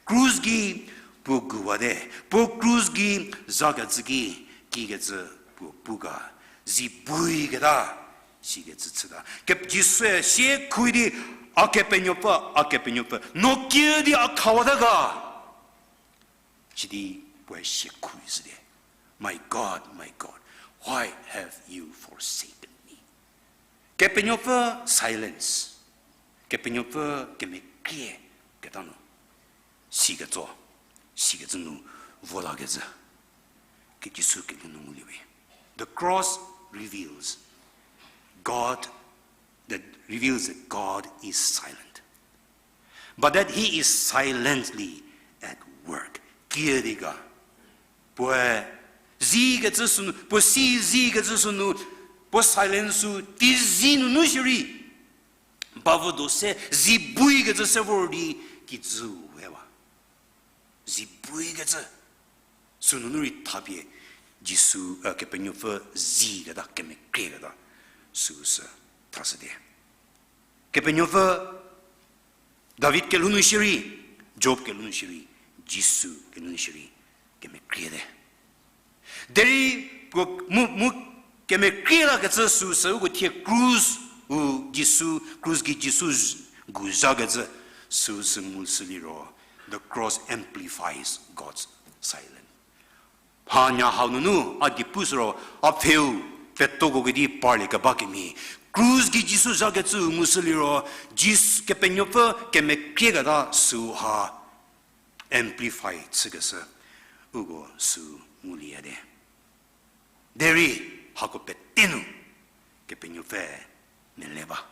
Krus gei puo guwate. Puo krus gei zhakecü ki, kikecü puo pu ga. Zi bui keta. Sikecü chüta. Ke Jisue sie khui di, A Kepenuopfü, A Kepenuopfü, no kiüdi a khawata ga? Sidi puoe sie khui zhüte. My God, my God, why have you forsaken me? Kepenuopfü silence. Kepenuopfü kemekrie keta nu. Sikecü, sikecü nu votakecü. Ke Jisu kelhou nu ngulie we. The cross reveals God, that reveals that God is silent. But that he is silently at work. Kiüdi ga. Puoe zikecü sünu, puo si zikecü sünu, puo silence sü teizi nunu shierei. Bavü do se, zi buikecü se vor di kijü we ba. Zi buikecü. Sünunu rei thapie Jisu, Kepenuopfü ziketa, kemekrieketa, süu sü thashüte. Kepenuopfü David kelhou nu shierei, Job kelhou nu shierei, Jisu kelhou nu shierei, kemekriete. Derei puo mu, mu kemekrielakecü süu sü uko thie krus-u Jisu, krus gei Jisu gu zhakecü süu sü ngushü liro, the cross amplifies God's silence. Mhanya hau nunu a di pu süro, a pfheu petoko kedi parlie keba kemhie. Krus gei Jisu zhakecü ngushü liro, Jis-, Kepenuopfü kemekrieketa süu ha amplify chükeshü uko süu nguliete. Derei hako pete nu Kepenuopfü mele ba.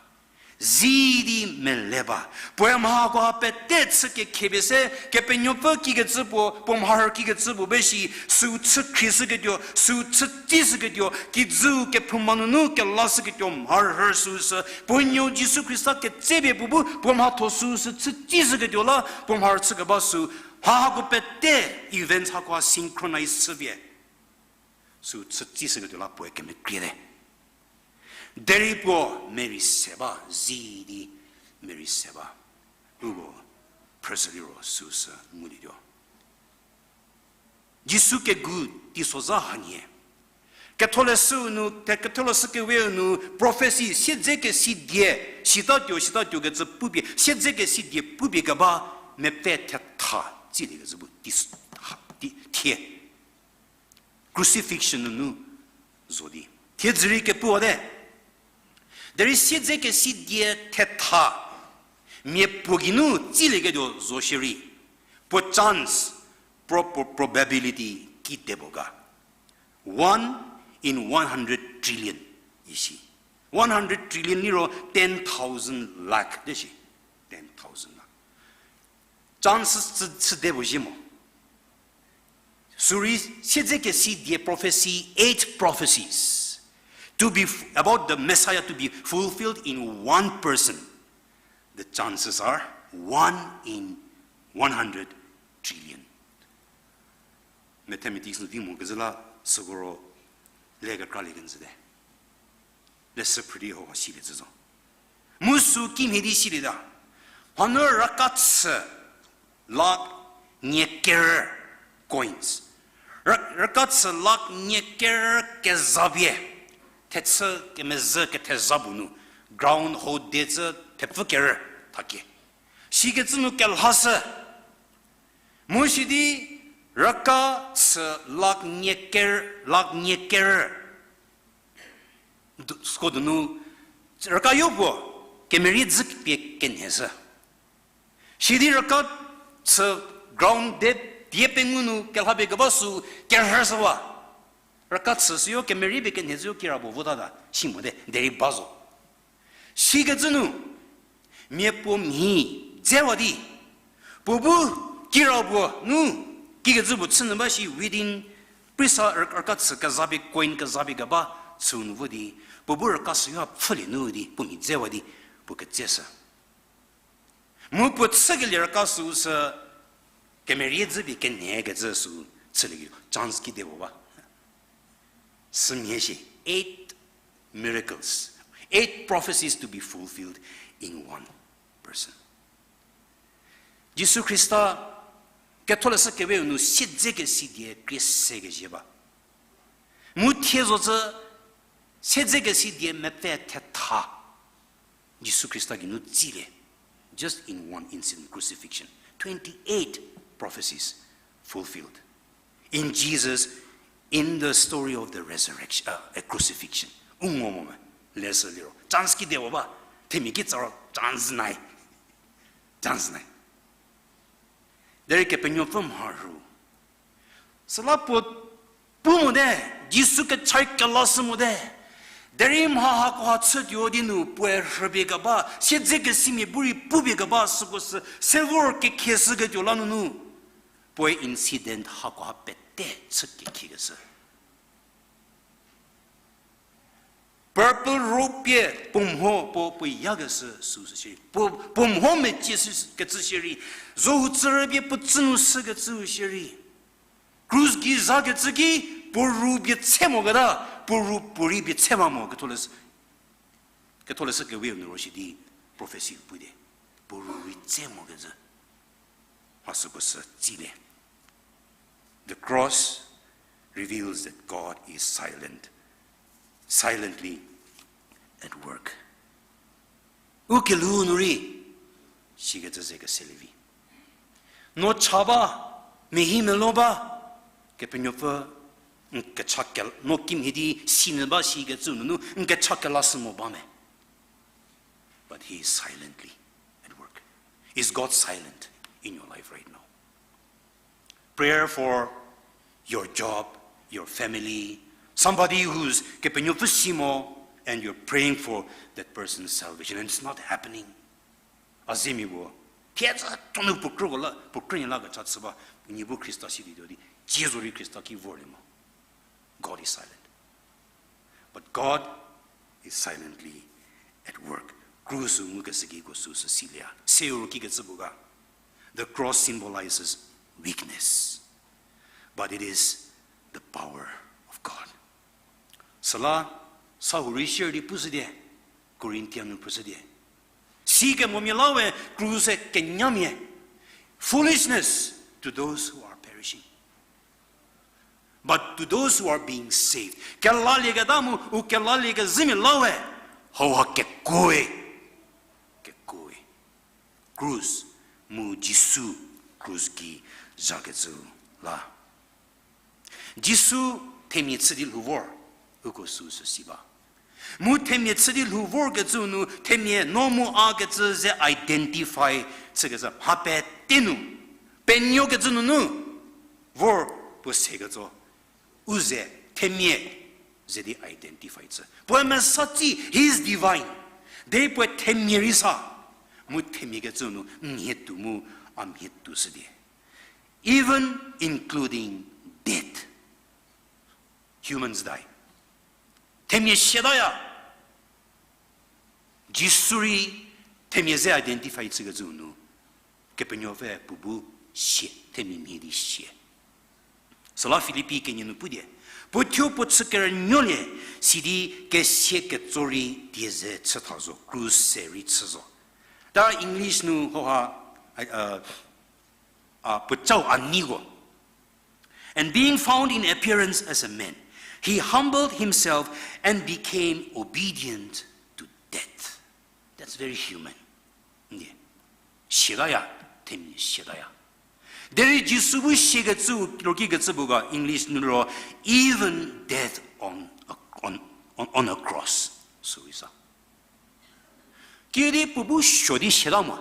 Zi di mele ba. Puoe mha hako ha pete chü kekhepie se, Kepenuopfü kikecü puo, puo mharhü kikecü puo be shi, süu chü khrieshüketuo, süu chü tsishüketuo, kijüu kephouma nunu kelashüketuo mharhü süu sü, puo nuo Jisu Khrista ketsepie puo bu, puo mhatho süu sü chü tsishüketuo la, puo mharhü chükeba süu, mha hako pete events hako ha synchronize chüpie. Süu chü tsishüketuo la puoe kemekriete. Derei puo merei se ba, zi di merei se ba. Uko phrüshü liro süsü ngulietuo. Jisu kegu teisozha hanie. Ketholeshüu nu, te-, Ketholeshü Kewe-u nu prophecy, siedzekesidie, sitatuo, sitatuo kecü pupie, siedzekesidie pupie keba mepfü thetha tsiliekecü bu teis-, ha, ti-, thie. Crucifixion nunu zo di. Thiedzü rei kepuwate. Derei siedzekesidie thetha, miapuo geinu tsilieketuo zo shierei, puo chance, pro-, pro-, probability kidepuo ga. One in one hundred trillion isi. One hundred trillion liro ten thousand lakh de shi. Ten thousand lakh. Chance chü, chüde puo zhie mo. Sürei siedzekesidie prophecy, eight prophecies to be f-, about the Messiah to be fulfilled in one person. The chances are one in one hundred trillion. Mathematics nu di mo kezhü la süko ro le kekralie kenjüte. Leshü phrü di hau ha silie zhü zo. Mu sü kimhie di silieta. Hanu raka chü lakh nie ker coins. Ra-, raka chü lakh nie ker kezapie. Thechü kemezhü ketheza bu nu. Ground hau de cü thepfü ker thakie. Sikecü nu kelhashü. Mu sidi raka chü lakh nie ker, lakh nie ker. Du-, siko donu, raka yopuo, kemerie dzü pie kenheshü. Sidi raka chü ground de die pengou nu kelhapie keba sü kerhüshüwa. Raka chü süyo kemerie pie kenheshüyo kira puo votata, si mote, derei ba zo. Sikecü nu, miapuo mhi dzewa di, puo bu kira puo nu, kikecü puo chünyü ba shi within, prisa raka chü kezapie, coin kezapie keba chü nu vo di, puo bu raka süyo pfhülie nu di, puo mhi dzewa di, puo ketseshü. Mu puo chükelie raka süu sü kemerie dzü pie kenhekecü süu chülie chance kidepuo ba. Sümhie shi, eight miracles, eight prophecies to be fulfilled in one person. Jisu Khrista ketholeshü keweu nu siedzekesidie krie se kezhie ba. Mu thie zocü siedzekesidie mepfü thetha Jisu Khrista geinu tsilie. Just in one incident, crucifixion. Twenty-eight prophecies fulfilled in Jesus, in the story of the resurrection, uh, a crucifixion. U ngo mo me, leshü liro. Chance kidepuo ba, themia ki tsaro chance nai. Chance nai. Derei Kepenuopfü mharhü. Süla puo pu mote, Jisu kechai kelashü mote. Derei mha hakoha chütuo di nu puoe rhüpie keba, siedzekesimia bu rei pupie keba süko sü, se vor kekhieshüketuo la nunu. Puoe incident hakoha pete chü kekhiekeshü. Purple robe pie puo mho puo, puo yakeshü süu sü shierei. Puo, puo mho mecie sü kecü shierei. Zohu tsü rübie puo tsü nu sükecüu shierei. Krus gei zakecü ki puo ru bie tse moketa, puo ru puorei bie tse ma mo ketholeshü, ketholeshü keweu nu ro shi di prophecy pu di. Puo ru rei tse mokecü. Mha süko sü tsilie. The cross reveals that God is silent, silently at work. U kelhou nu rei, sikecü ze keselie vi. No cha ba, mehi melo ba, Kepenuopfü, n kecha ke, no kimhie di sinyü ba sikecü nunu, n kecha kelashü mo ba me. But he is silently at work. Is God silent in your life right now? Prayer for your job, your family, somebody who's Kepenuopfü si mo, and you're praying for that person's salvation, and it's not happening. A zemia puo, thie tsa tonu puo krüko la, puo krünuo la kecha chü ba, nie bu Khrista si di tuo di, cie zorei Khrista ki vorlie mo. God is silent. But God is silently at work. Krus ngukeshü ki ko süsü silie. Seu ro kikecü pu ga. The cross symbolizes weakness, but it is the power of God. Süla, sa hurei share di pushü die. Corinthian nu phrüshü die. Sikemomia la we krus-e kenyamia. Foolishness to those who are perishing. But to those who are being saved. Kelalieketa mu, u kelalie kezhümia la we. Hauha kekuoe. Kekuoe. Krus, mu Jisu, krus gei zhakecü la. Jisu themia chü di lhou vor, uko süsü si ba. Mu themia chü di lhou vorkecü nu, themia no mu a kecü ze identify chükecü mha pete nu, penuokecü nunu, vor puo sekecü, u ze themia ze di identify chü. Puoe mesa tsi, he is divine. Derei puoe themia rei sa, mu themia kecü nu, n mhie tuo mu, a mhie tuo shü die. Even including death. Humans die. Themia siataya. Jisu rei themia ze identify chükecü nu, Kepenuopfü puo bu sie, themia mhie di sie. Süla Filipi kenie nu pu die, puo thuo puo chü kerünuolie, sidi kesia ketso rei die ze chü tha zo, krus se rei chü zo. Ta English nu hauha, a, puocau a neiko. And being found in appearance as a man, he humbled himself and became obedient to death. That's very human. Siataya, themia siataya. Derei Jisu bu siakecü, rokikecü puo ga English nu ro, even death on a, on, on, on a cross. Sü isa. Kiüdi puo bu suo di siata mo.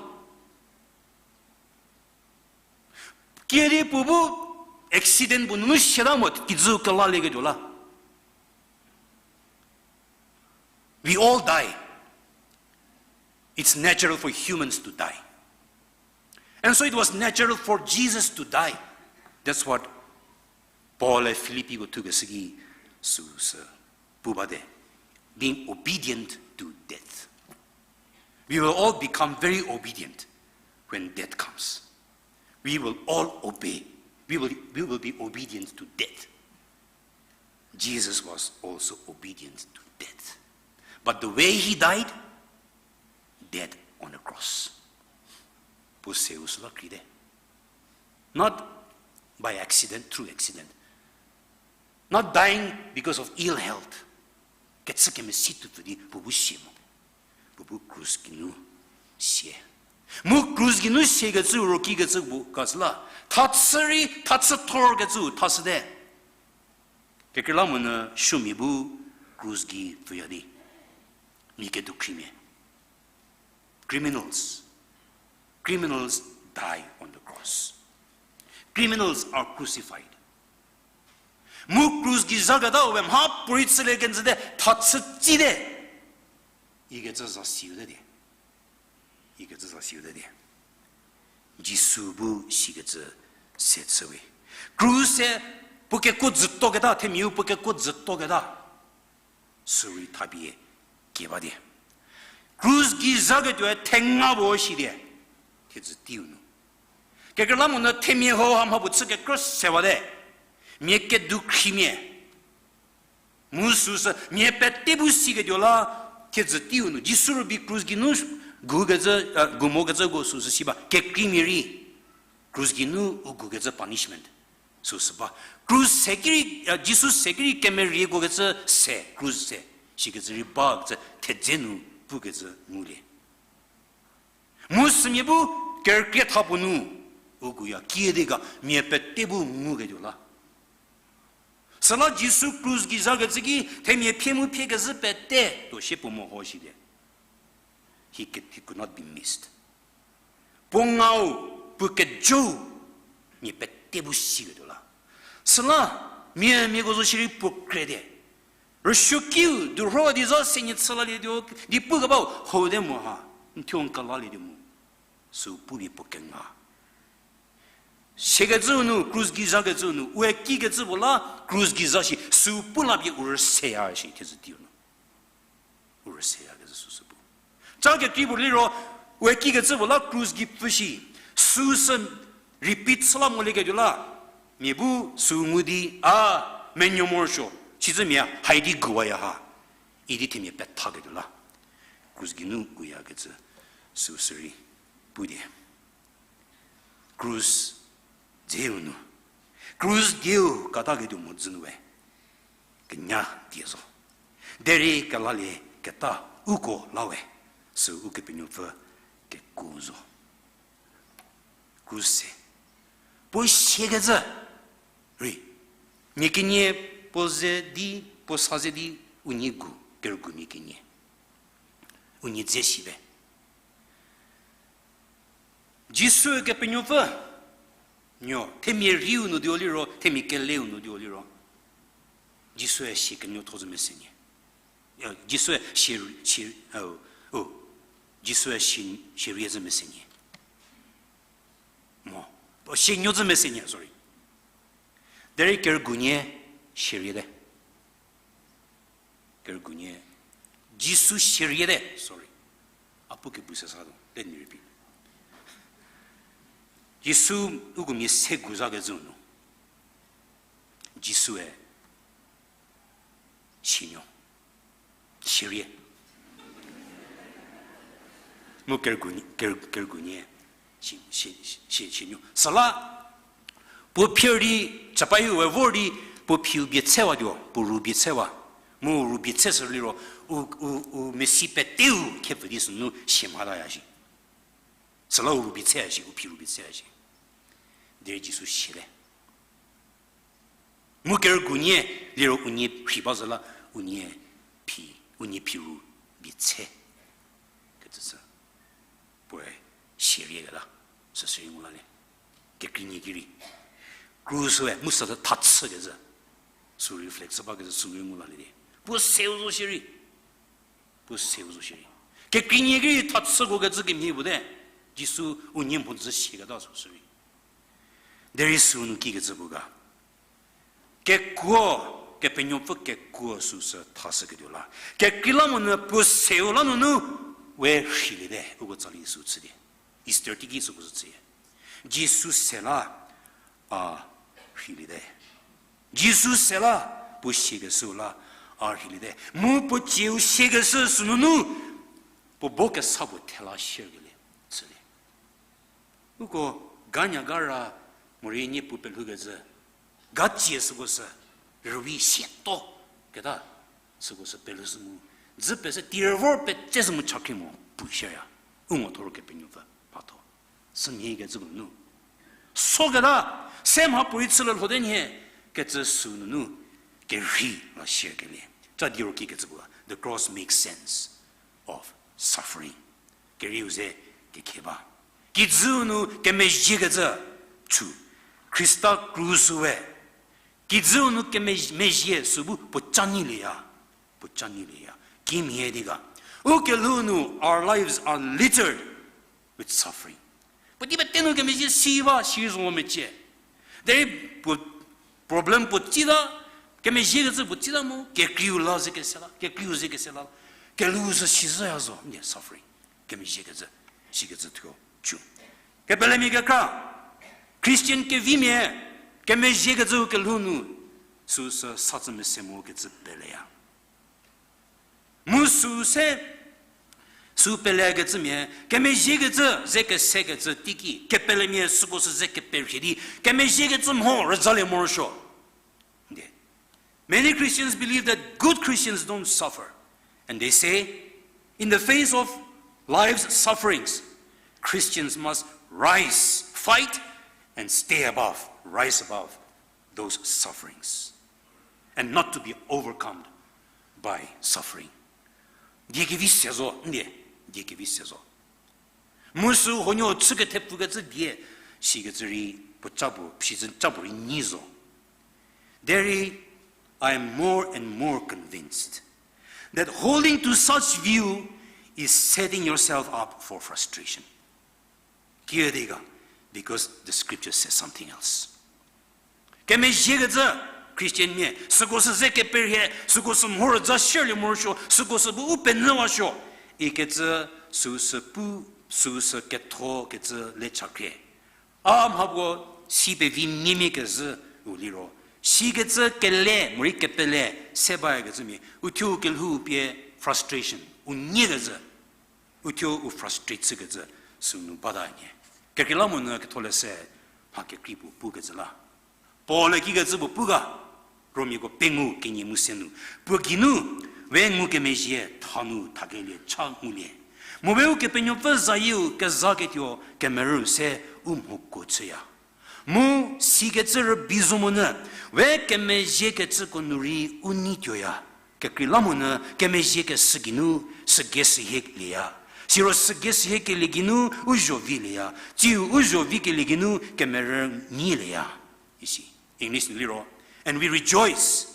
Kiüdi puo bu accident puo nunu siata mo, kijü kelalieketuo la. We all die. It's natural for humans to die. And so it was natural for Jesus to die. That's what Paul-e Filipi-ko thukeshü ki süsü pu bate, being obedient to death. We will all become very obedient when death comes. We will all obey. We will, we will be obedient to death. Jesus was also obedient to death. But the way he died, death on a cross. Puo seu süla krei te. Not by accident, through accident. Not dying because of ill health. Kechü kemesi tuo pfü di puo bu sie mo. Puo bu krus geinu sie. Mu krus geinu siakecü rokikecü puo ka süla, thachü rei, thachü thorkecü thashüte. Kekreilamonyü suomia bu krus gei pfüya di, mia kedukhrimia. Criminals. Criminals die on the cross. Criminals are crucified. Mu krus gei zhaketa we mhapuorei chülie kenjüte, thachü tsite. Ikecü za siute di. Ikecü za siute di. Jisu bu sikecü se chüwe. Krus-e puo kekuo dzütoketa, themiau puo kekuo dzütoketa. Sürei thapie kie ba di. Krus gei zhaketuoe thenga puo shi di. Thiedzü teiu nu. Kekreilamonyü themia hau ha mha puo chü kekrü sewate. Mia kedukhrimia. Mu süsü mia pete bu siketuo la, thiedzü teiu nu Jisu rübei krus geinu gu kecü, gu mokecüko süsü si ba, kekreimia rei krus geinu u gu kecü punishment süsü ba. Krus se ki rei, Jisu se ki rei kemerieko kecü se, krus se, sikecü rei ba kecü thedze nu pukecü ngulie. Mu sümia bu kerükrie tha puo nu, u guya kiüdi ga mia pete bu nguketuo la. Süla Jisu krus gei zhakecü ki themia phie mu phie kezhü pete tuo sie puo meho shi di. He could, he could not be missed. Puo ngau, puo kejou, mia pete bu siketuo la. Süla, mia miako zo shierei puo kre di. Rüsuokiu, durho di za se nyie chü lalietuo, di pukebau, hau te mo ha, n thuo n kelalie di mo. Sü pupie puo kenga. Siakecüu nu, krus gei zhakecüu nu, ue kikecü puo la, krus gei zha shi, sü pu la pie u rüseya shi, thiedzü teiu nu. U rüseyakezhü süsü pu. Ca kekrei puo liro, ue kikecü puo la krus gei pfü shi, süsü repeat chü la molieketuo la, mia bu sü ngu di, a, menuo morosuo, sicü mia, haidi guwaya ha, idi themia pethaketuo la. Krus geinu uyakecü süu sürei pu die. Krus dzeu nu. Krus dieu kataketuo mhodzü nu we kenya die zo. Derei kelalie keta uko la we, süu Ukepenuopfü kekuo zo. Krus se. Puo siakecü rei, mia kenie puo ze di, puo sa ze di, unie gu, kerügumia kenie. Unie dze si be. Jisu Kepenuopfü, nuo, themia rei-u nu dio liro, themia keleu nu dio liro, Jisue sie kenuotho zü mese nie. Jisue sie, sie, o, o, Jisue sie, sie rie zü mese nie. Mo, o, sie nuo zü mese nie, sorry. Derei kerügunie sie riete. Kerügunie, Jisu sie riete, sorry. A pu kebu se sa tuo, let me repeat. Jisu uko mia se gu zakecü nu, Jisue sie nuo, sie rie. Mu kerügu-, kerü-, kerügunie, si-, si-, si-, sie nuo. Süla, puo phi di, chapayu we vor di, puo phiu bie tsewatuo, puo ru bie tsewa. Mu ru bie tse sü liro, u, u, u mesi peteu khepfü di sünu sie mhataya shi. Süla u ru bie tseya shi, u phi ru bie tseya shi. Derei Jisu siete. Mu kerügunie liro unie phi ba zü la, unie phi, unie phi ru bie tse. Kecü sü. Puoe sie rieketa, süsü rei ngu la le. Kekreinie ki rei. Krus-e, mu süsü thachükezhü. Sü reflect chü bakecü sü rei ngu la le di. Puo seu zo shierei. Puo seu zo shierei. Kekreinie ki rei thachüko kecü kemhie puo te. Jisu unie mhodzü sieketa süsü rei. Derei sünu kikecü puo ga. Kekuo, Kepenuopfü kekuo süsü thashüketuo la. Kekreilamonyü puo seu la nunu, we rhiliete, uko tsali sü chü di. Easter teiki süko sü chüya. Jisu se la, a rhiliete. Jisu se la, puo siekeshü la, a rhiliete. Mu puo cieu siekeshü sünunu, puo bo kesa puo thela shierkelie, chülie. Uko ganya gara morei nie puo pelhoukezhü, ga cie süko sü, rüvi sieto, keta, süko sü pelhou sü mu, dzü pese tirevor petse sü mu chakhrie mo, puo shieya, u ngo thor Kepenuopfü, mhatho. Sümhiekecü nunu. Soketa, se mha puorei chülie lhote nhie, kecü sünunu, kerhei la shierkelie. Cha diro kikecü puo, the cross makes sense of suffering. Kerieu ze kekhie ba. Kijüu nu kemezhiekecü chu. Khrista krus-e. Kijüu nu kemezhie sü bu puo ca nyilieya. Puo ca nyilieya. Kimhie di ga. U kelhou nu, our lives are littered with suffering. Puotei pete nu kemezhie si ba, si zo mecie. Derei puo problem puo tsita, kemezhiekecü puo tsita mu, kekreiu la ze kese la, kekreiu ze kese la, kelhou sü sizhüya zo, n suffering. Kemezhiekecü, sikecü thuo, chu. Kepelemia kekra, Christian kevimia, kemezhiekecü kelhou nu, süsü sa tsü mese mo kecü peleya. Mu sü se, sü pelekecümia, kemezhiekecü, ze kesekecü teiki, kepelemia süko sü ze keperhie di, kemezhiekecü mho rüzalie morosuo. Many Christians believe that good Christians don't suffer. And they say, in the face of life's sufferings, Christians must rise, fight, and stay above, rise above those sufferings, and not to be overcome by suffering. Die kevi se zo, ndie, die kevi se zo. Mu sü huonuo chü kethepfükecü die, sikecü rei, puo ca puo, sicü ca puo rei nyi zo. Derei, I am more and more convinced that holding to such view is setting yourself up for frustration. Kiüdi ga, because the scripture says something else. Kemezhiekecü Christian mia, süko sü ze keperhie, süko sü mhorüza shierlie morosuo, süko sü bu u penyüwasuo, ikecü süsü pu, süsü ketho kecü le chakhrie. A mhapuo si pevi miemie kezhü u liro, sikecü kele morei kepele se bakecümia, uthuo kelhou pie frustration, u nyiekecü. Uthuo u frustrate chükecü sünu bata nie. Kekreilamonyü ketholeshü mha kekrei puo pukecü la. Paul-e kikecü puo pu ga, Romiako pengou kenie mu se nu. Puo geinu, we ngukemezhie thanu thakelie cha ngulie. Mu we Ukepenuopfü zayieu kezaketuo kemerü se u mhoko chüya. Mu sikecü rübei zo monyü, we kemezhiekecüko nu rei u nei tuoya. Kekreilamonyü kemezhiekeshü geinu, sügei sühielieya. Siro sügei sühiekelie geinu u zho vilieya. Tsiu u zho vikelie geinu kemerü nyilieya. Isi. English nu liro, and we rejoice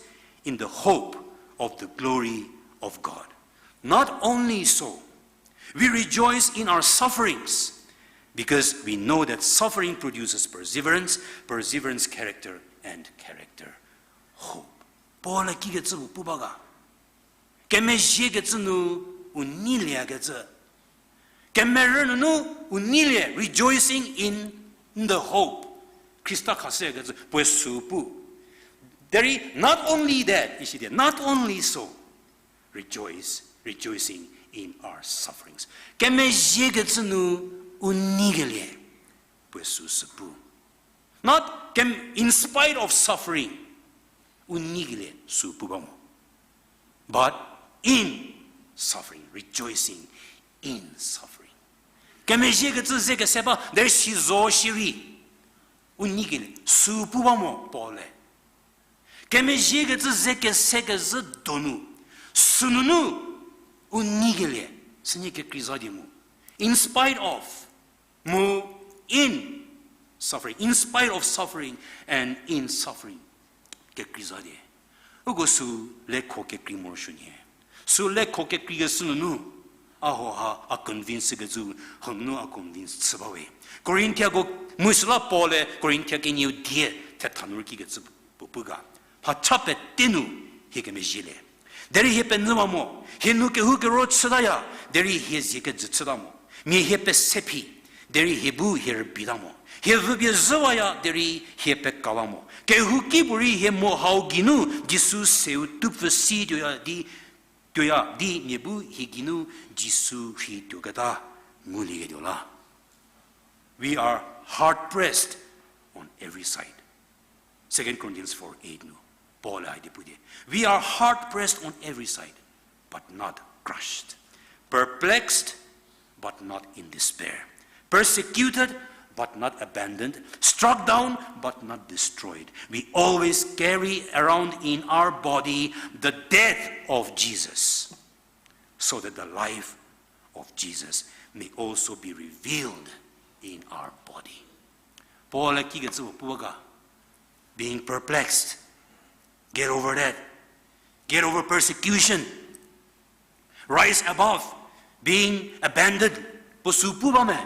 in the hope of the glory of God. Not only so, we rejoice in our sufferings, because we know that suffering produces perseverance, perseverance, character, and character, hope. Paul-e kikecü puo pu ba ga. Kemezhiekecü nu u nyieliekecü. Kemerü nunu u nyielie, rejoicing in the hope. Khrista khashükecü puoe sü pu. Derei, not only that, isi di, not only so, rejoice, rejoicing in our sufferings. Kemezhiekecü nu u nyikelie, puoe sü sü pu. Not kem-, in spite of suffering, u nyikelie sü pu ba mo. But in suffering, rejoicing in suffering. Kemezhiekecü ze kese ba, derei si zo shierei. U nyikelie sü pu ba mo Paul-e. Kemezhiekecü ze kese kezhü donu, sünunu u nyikelie, sünie kekrei za di mu. In spite of, mu in suffering, in spite of suffering and in suffering. Kekrei za di. Uko sü lekho kekrei morosuo nyie. Sü lekho kekreikeshü nunu, a hoha a convince kecü, hanunu a convince chü ba we. Korinthiako mu süla Paul-e Korinthia kenieu die thetha nu rei kikecü puo pu ga. Mhacha pete nu hie kemezhielie. Derei hie penyüwa mo, hie nu kehoukero chütaya, derei hie zie kejü chüta mo. Mia hie pese phi, derei hie bu hie rübeita mo. Hie vüpie zhüwaya, derei hie pekawa mo. Kehouki puorei hie mo hau geinu Jisu seu tupfü si tuoya di, tuoya di mia bu hie geinu Jisu rhei tuoketa ngulieketuo la. We are hard pressed on every side. Second Corinthians four eight nu Paul-e idi pu di, we are hard pressed on every side, but not crushed, perplexed, but not in despair, persecuted, but not abandoned, struck down, but not destroyed. We always carry around in our body the death of Jesus, so that the life of Jesus may also be revealed in our body. Paul-e kikecü puo pu ga, being perplexed, get over that. Get over persecution. Rise above being abandoned. Puo sü pu ba me?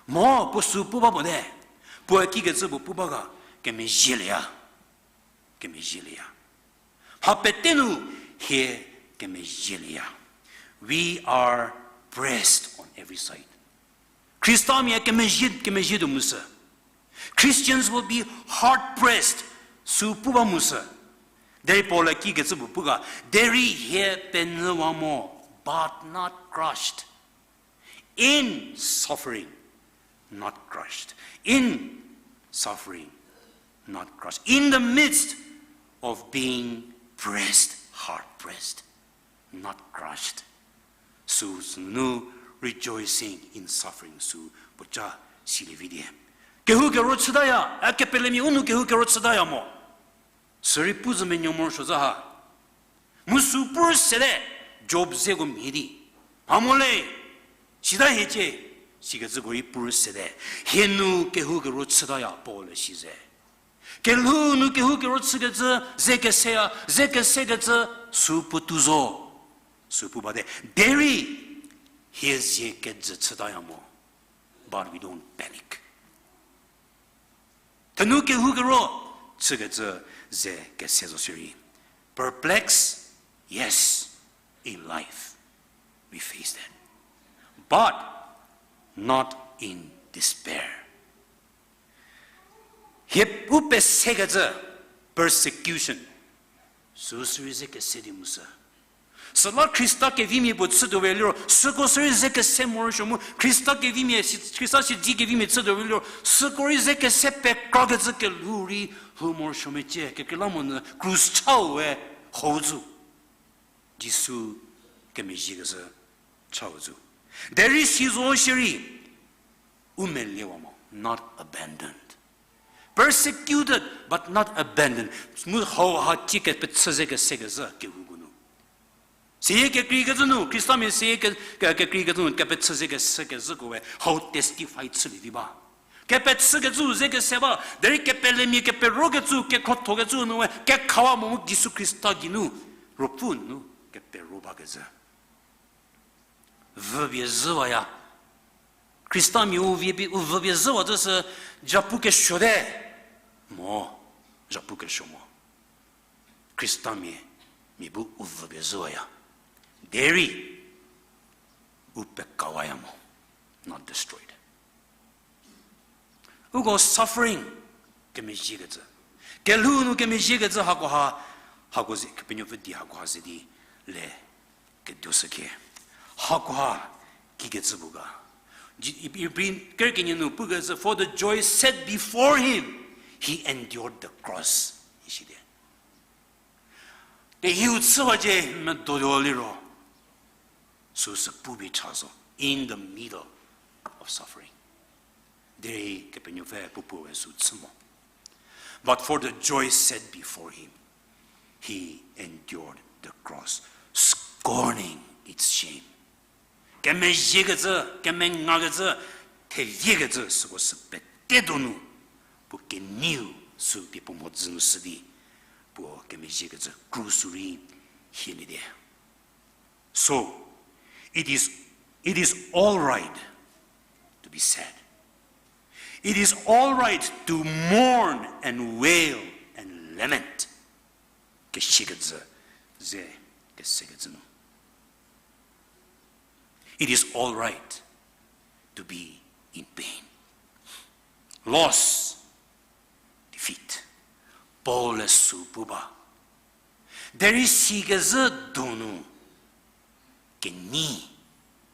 Mo, puo sü pu ba mo de. Puoe kikecü puo pu ba ga, kemezhielieya. Kemezhielieya. Mha pete nu hie kemezhielieya. We are pressed on every side. Khristamia kemezhie, kemezhie tuo mu sü. Christians will be hard pressed, sü pu ba mu sü. Derei Paul-e kikecü puo pu ga, derei hie penyüwa mo, but not crushed. In suffering, not crushed. In suffering, not crushed. In the midst of being pressed, hard pressed, not crushed. Sü sünunu rejoicing in suffering sü puoca silie vi di. Kehoukero chütaya, a kepelemia u nu kehoukero chütaya mo. Sürei pu zü menuo morosuo zha ha. Mu sü pur sete, Job zeko mhie di. Mha mo le, sita hiecie, sikecüko rei pur sete. Hie nu kehoukero chütaya Paul-e si ze. Kelhou nu kehoukero chükecü, ze keseya, ze kesekecü, sü puotou zo. Sü pu bate. Derei, hie zie kejü chütaya mo. But we don't panic. Thenu kehoukero chükecü ze kese zo sirei. Perplexed, yes, in life. We face that. But not in despair. Hie u pesekecü persecution. Sü sirei ze kese di mu sü. Süla Khrista kevimia puo chütuo we liro, süko sürei ze kese morosuo mu, Khrista kevimia, si-, Khrista siedzi kevimia chütuo we liro, süko rei ze kese pekrakecü kelhou rei lhou morosuo mecie, kekreilamonyü krus chau we hau zo. Jisu kemezhiekezhü chau zo. Derei si zo shierei, u meliewa mo, not abandoned. Persecuted, but not abandoned. Mu hauha tsie kepechü ze kesekezhü kehouko nu. Seyie kekreikecü nu, Khristamia seyie ke-, ke-, kekreikecü nu, kepechü ze kesekezhüko we, hau testify chülie vi ba. Kepechükecü ze kese ba, derei kepelemia keperokecü, kekhothokecü nu we, kekhawa mo mu Jisu Khrista geinu, Ruopfü nu, kepero bakecü. Vüpie zhüwaya. Khristamia u vie pie u vüpie zhüwa zhüsü, zhapu kesuote. Mo, zhapu kesuo mo. Khristamia, mia bu u vüpie zhüwaya. Derei, u pekawaya mo, not destroyed. Uko suffering kemezhiekecü. Kelhou nu kemezhiekecü hakoha, hako ze, Kepenuopfü die hakoha ze di le keduoshükhie. Hakoha kikecü puo ga. Ji-, Ibri-, kerükenie nu pukecü, for the joy set before him, he endured the cross. Isidi. Tehiu chüwacie medotuo liro, süsü pupie cha zo, in the middle of suffering. Derei Kepenuopfü puo puo we sü chü mo. But for the joy set before him, he endured the cross, scorning its shame. Kemezhiekecü, kemengakecü, theviekecü süko sü pete donu, puo keneiu sü pie puo mhodzü nu shü di, puo kemezhiekecü krus rei hieliete. So, it is, it is all right to be sad. It is all right to mourn and wail and lament. Kesiekecü, ze kesekecü nu. It is all right to be in pain. Loss, defeat. Paul-e sü pu ba. Derei sikezhü donu kenei,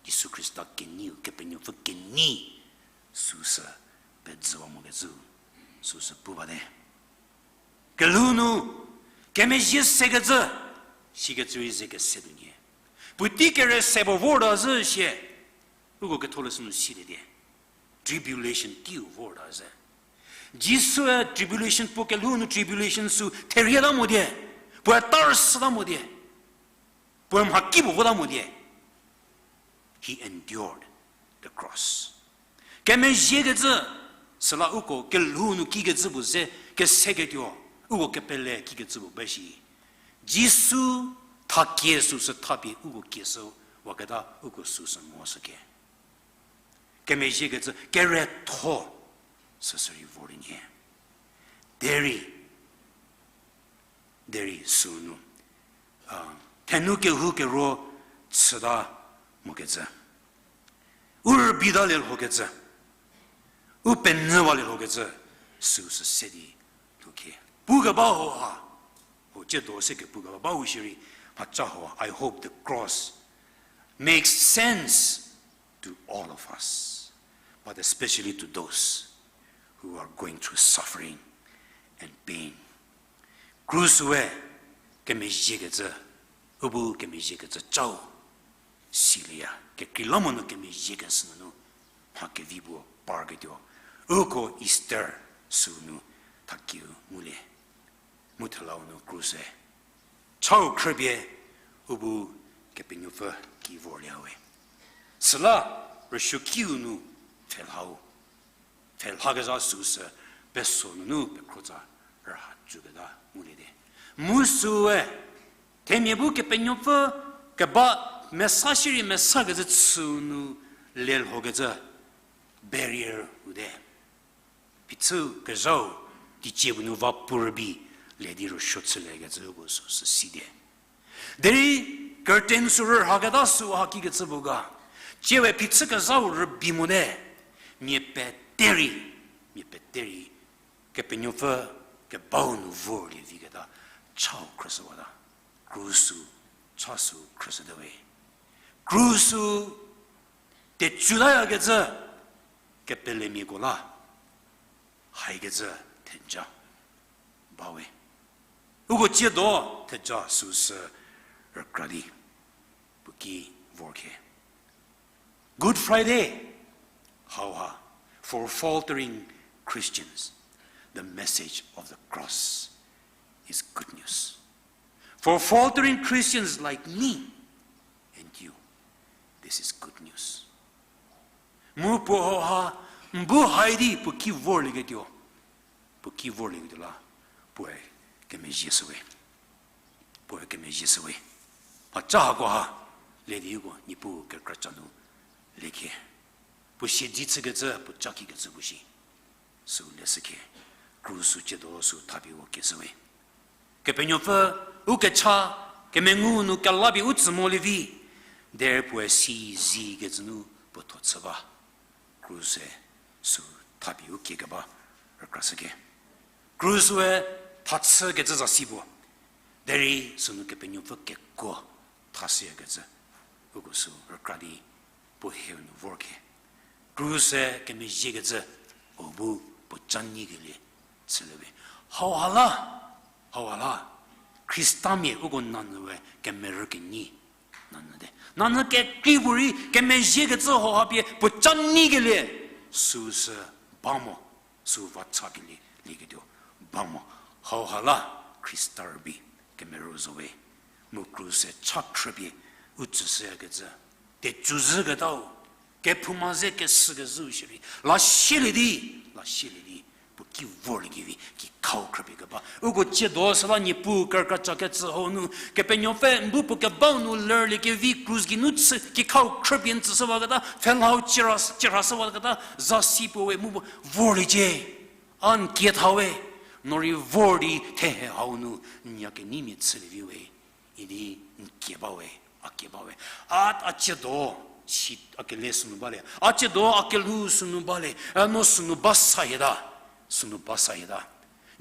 Jisu Khrista keneiu, Kepenuopfü kenei, süsü pezüwa mokecü, süsü pu bate. Kelhou nu, kemezhie sekecü, sikecü rei ze kese tuo nyie. Puotei kere se puo vorta zhü sie, uko ketholeshü nu siliete. Tribulation teiu vorta zhü. Jisu-e tribulation puo kelhou nu tribulation sü therieta mote, puoe tarüshüta mote, puoe mhakipuo vota mote. He endured the cross. Kemezhiekecü, süla uko kelhou nu kikecü puo ze keseketuo, uko kepele kikecü puo ba shi. Jisu thakie süsü thapie uko kieshüwaketa uko süsü mo shüke. Kemezhiekecü keretho süsü rei vor nyie. Derei, derei sünu, a, thenu kehou kero chüta mokecü. U rübita lielhokecü. U penyüwa lielhokecü. Süsü se di lhoukhie. Pukeba hoha. Ho ciedo se kepukeba ba u shierei. Mhaca ho, I hope the cross makes sense to all of us, but especially to those who are going through suffering and pain. Krus we kemezhiekecü, u bu kemezhiekecü chau, silieya, kekreilamonyü kemezhiekeshü nunu, mha kevi puo parketuo, uko Easter sünu thakieu ngulie. Mu thelau nu krus-e chau khrüpie u bu Kepenuopfü ki vorlie we. Süla rüsuokiu nu pfhelhau, pfhelhakezha süsü peso nunu pekhro tsa rüha tsüketa nguliete. Mu süe, themia bu Kepenuopfü keba mesa shierei mesakecü chüu nu lielhokecü barrier-u te. Phichü kezhau, teicie puo nu va puo rübei, le di rüsuo chüliekecü puo süsü site. Derei curtain sü rühaketa sü ha kikecü puo ga. Tsie we phichü kezhau rübei mote. Mia pete rei, mia pete rei, Kepenuopfü kebau nu vorlie viketa, chau khrüshüwata. Krus sü cha sü khrüshüte we. Krus sü tecutayakecü kepelemiako la haikecü theja ba we. Uko tsiedo theja süsü rükra di puo ki vorkhe. Good Friday, hauha, for faltering Christians, the message of the cross is good news. For faltering Christians like me and you, this is good news. Mu puo hauha, n bu hai di puo ki vorlieketuo, puo ki vorlieketuo la, puoe kemezhie shüwe. Puoe kemezhie shüwe. Mhaca hakoha, le di uko Niepuu kerükra ca nu lekhe. Puo siedze chükecü, puo ca kikecü puo shi. Sü leshükhe. Krus sü tsiedo sü thapie u kieshüwe. Kepenuopfü, u kecha, kemengu nu kelapie u tsü molie vi. Derei puoe si zi kecü nu puo tho chü ba. Krus-e sü thapie u kiekeba rükrashüke. Krus-e thachükecü zasi puo. Derei sünu Kepenuopfü kekuo thashüyakecü. Uko sü rükra di puo heu nu vorkhe. Krus-e kemezhiekecü, u bu puo ca nyikelie chüliewe. Hauha la, hauha la, Khristamia uko nanyüe kemerü kenyi nanyüte. Nanyü kekrei puorei kemezhiekecü hauha pie puo ca nyikelie süsü ba mo, sü vacha kelie lieketuo ba mo. Hauha la Khrista rübei kemerü zowe. Mu krus-e cha khrüpie u tsüshüyakecü, tecuzhüketau, kephouma ze keshükezhüu shierei lasielie di, lasielie di, puo ki vorliekevi, kikhau khrüpie keba. Uko tsiedo süla Niepuu kerükra ca kecü hau nu, Kepenuopfü n bu puo kebau nu lerliekevi, krus geinu chü, kikhau khrüpie n tsüshüwaketa, pfhelau chirha, chirhashüwaketa, zasi puo we mu puo vorliecie. A n kie tha we, no rei vor di thehe hau nu n yakeneimia chülievi we, idi n kie ba we, a kie ba we. A, a tsiedo, si a kele sünu balie. A tsiedo a kelhou sünu balie. A no sünu ba sa hieta. Sünu ba sa hieta.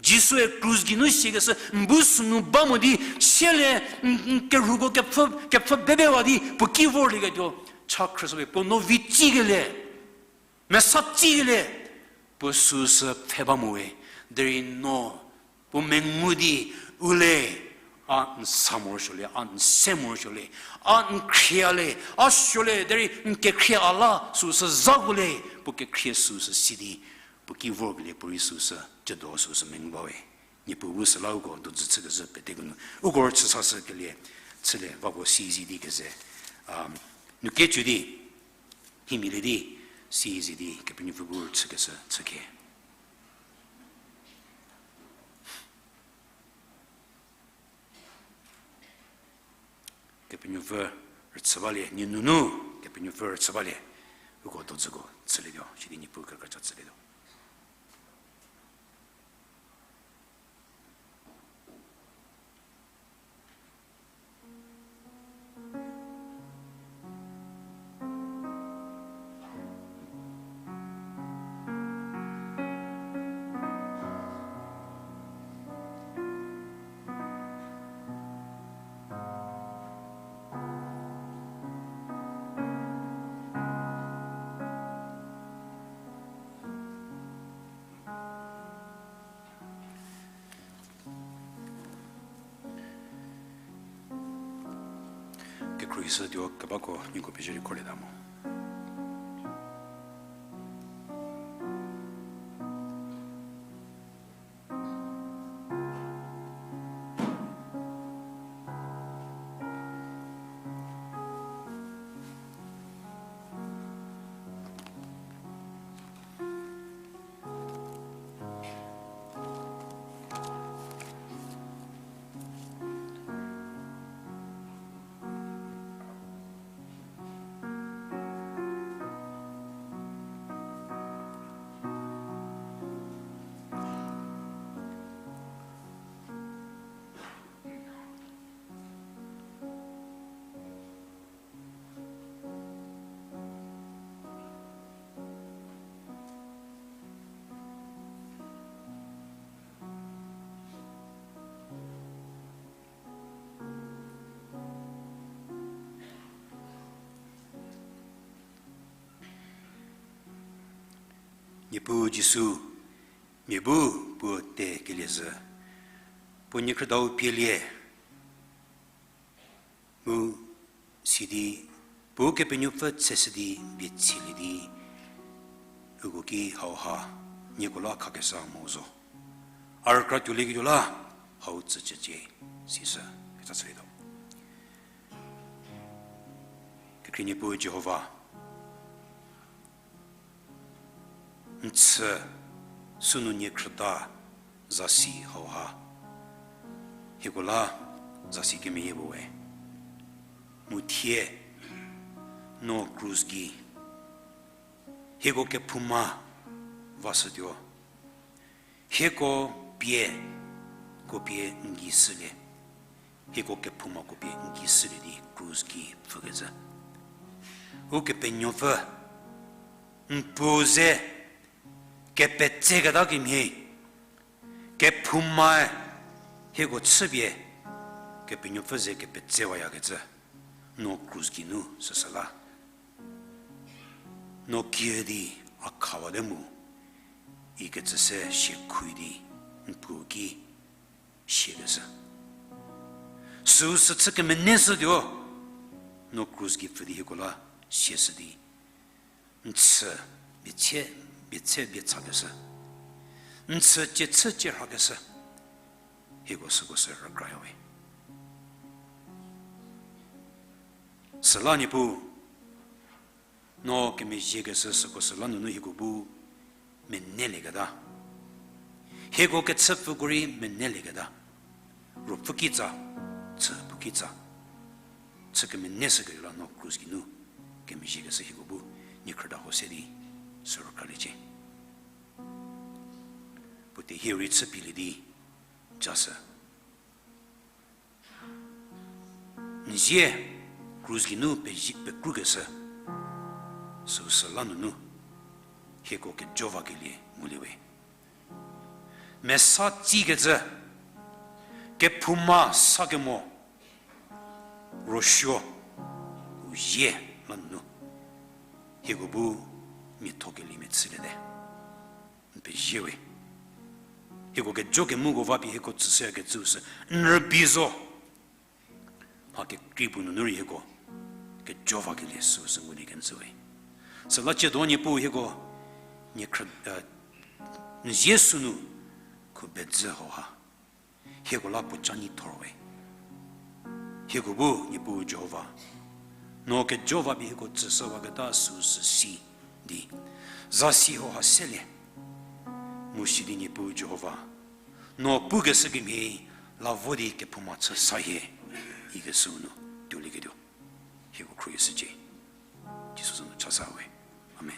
Jisu-e krus geinu siakeshü n bu sünu ba mo di, sielie, n, n kerhuko kepfü, kepfü bebewa di, puo ki vorlieketuo cha khrüshüwe, puo no vi tsikelie. Mesa tsikelie, puo süsü pfhe ba mo we, derei no, puo mengu di, u le, a n sa morosuolie, a n se morosuolie, a n khrie le, a suolie, derei n kekhrie a la, süsü zhakuolie, puo kekhrie süsü si di, puo ki vorkelie puorei süsü, tsiedo süsü mengu ba we. Niepuu bu süla uko dozü chükezhü peteko nu. Uko rüchü sashükelie, chülie, vako si zi di keze. Um, nu kecü di, himhielie di, si zi di, Kepenuopfü bu rüchükeshü chükhe. Kepenuopfü rüchü balie, nie nunu, Kepenuopfü rüchü balie, uko dozüko chülietuo, sidi Niepuu kerükra ca chülietuo. Kekhruohi shütuo kebako nieko pezhie rei kholieta mo. Niepuu Jisu, mia bu puo te kelie zhü, puo niekhrüdau pielie mu sidi, puo Kepenuopfü tseshü di bie tsielie di, uko ki hauha nieko la khakesa mo zo. A rükra tuolieketuo la hau tsücie, sisü kecha chülietuo. Kekhrie Niepuu Jihova, n chü sünu niekhrüda zasi hauha, hieko la zasi kemeyie puo we. Mu thie no krus gei hieko kephouma vashütuo. Hieko pie, ko pie n gei shülie. Hieko kephoumako pie n gei shülie di krus gei pfükecü. Ukepenuopfü, n puo ze kepetseketa kemhie, kephoumae hieko chüpie, Kepenuopfü ze kepetsewayakecü, no krus geinu süsü la. No kiü di a khawate mu, ikecü se siakhu di n puo ki siakeshü. Süu sü chü kemeneshütuo, no krus gei pfü di hieko la siashü di, n chü bie, bie tse bie chakeshü, n chü cie chü cie rhakeshü, hieko süko sü rükraya we. Süla Niepuu, no kemezhiekeshü süko süla nunu hieko bu menelieketa. Hieko kechüpfüko rei menelieketa. Ruopfü kitsa, chüphu kitsa, chü kemeneshüketuo la no krus geinu kemezhiekeshü hieko bu niekhrüda ho se di sü rükraliecie. Puotei hie rei chüpielie di jashü. N zie krus geinu pezi-, pekrukeshü, süu süla nunu hieko kejo vakelie ngulie we. Mesa tsikecü, kephouma sa kemo, rosuo, u zie la nunu hieko bu miathokelie mia chüliete. N pezie we. Hieko kejo kemuko va pie hieko tsüshüyakecüu sü n rübei zo. Mha kekrei puo nunu rei hieko kejo vakelie süu sü ngulie kenjü we. Süla ciedo Niepuu hieko niekhrü, n zie sünu khubedzü hauha hieko la puo ca nyi thor we. Hieko bu Niepuu Jihova, no kejo va pie hieko tsüshüwaketa süu sü si di, zasi hauha selie. Mu sidi Niepuu Jihova, no pukeshü kemhie la vo di kephouma chü sa hie, ikeshüu nu tuolieketuo hieko khruohishücie. Jisu za nu chasa we. Amen.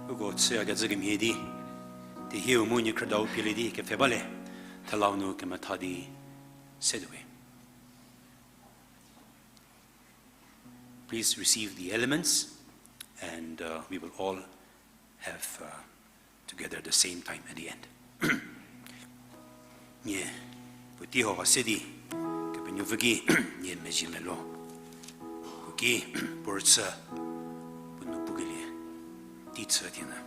Uko chüyakecü kemhie di, tehieu mu niekhrüdau pielie di kepfhe bale, thelau nu kemetha di setuo we. Please receive the elements, and, uh, we will all have, uh, together the same time at the end. Nie puotei hauha se di, Kepenuopfü ki nie mezhie melo. Puo ki puo rüchü, puo nu pukelie tei chü thienyü.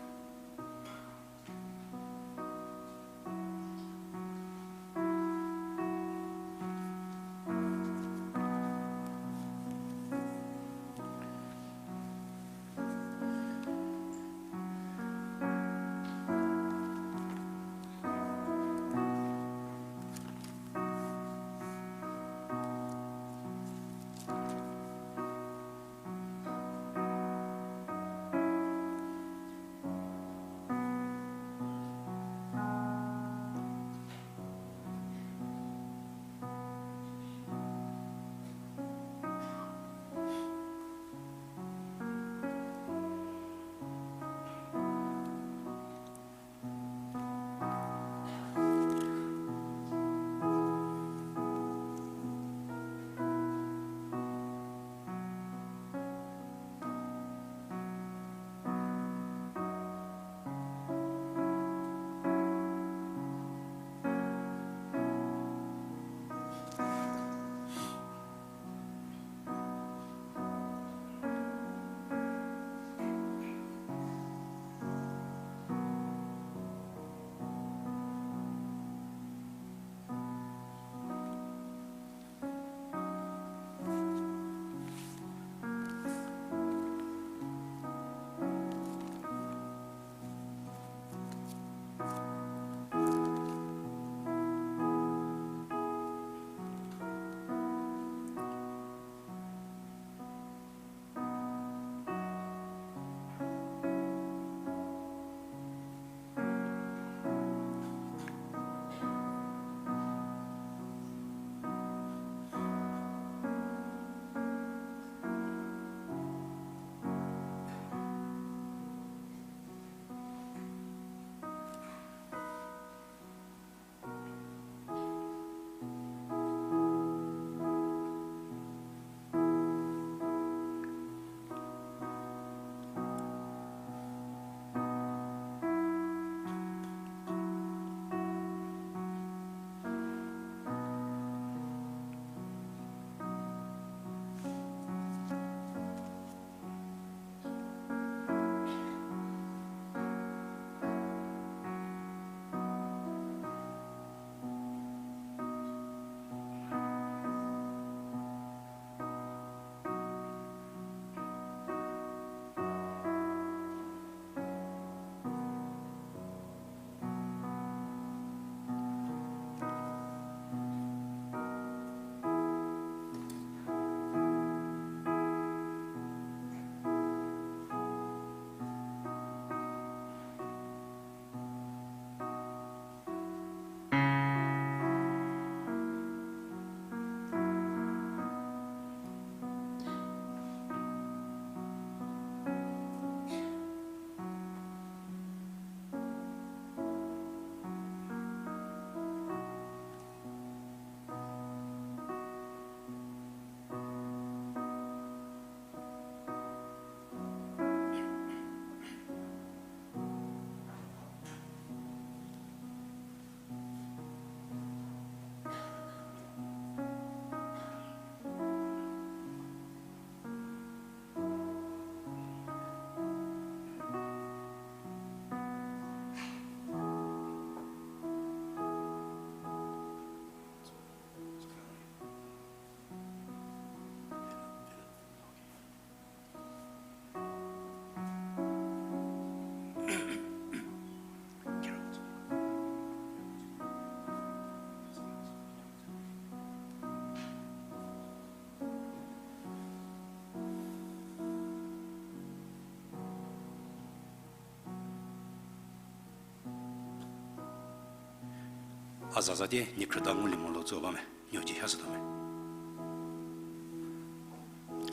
A zaza tie niekhrüda ngulie mo lo zo ba me, nuo cie ha shütuo me.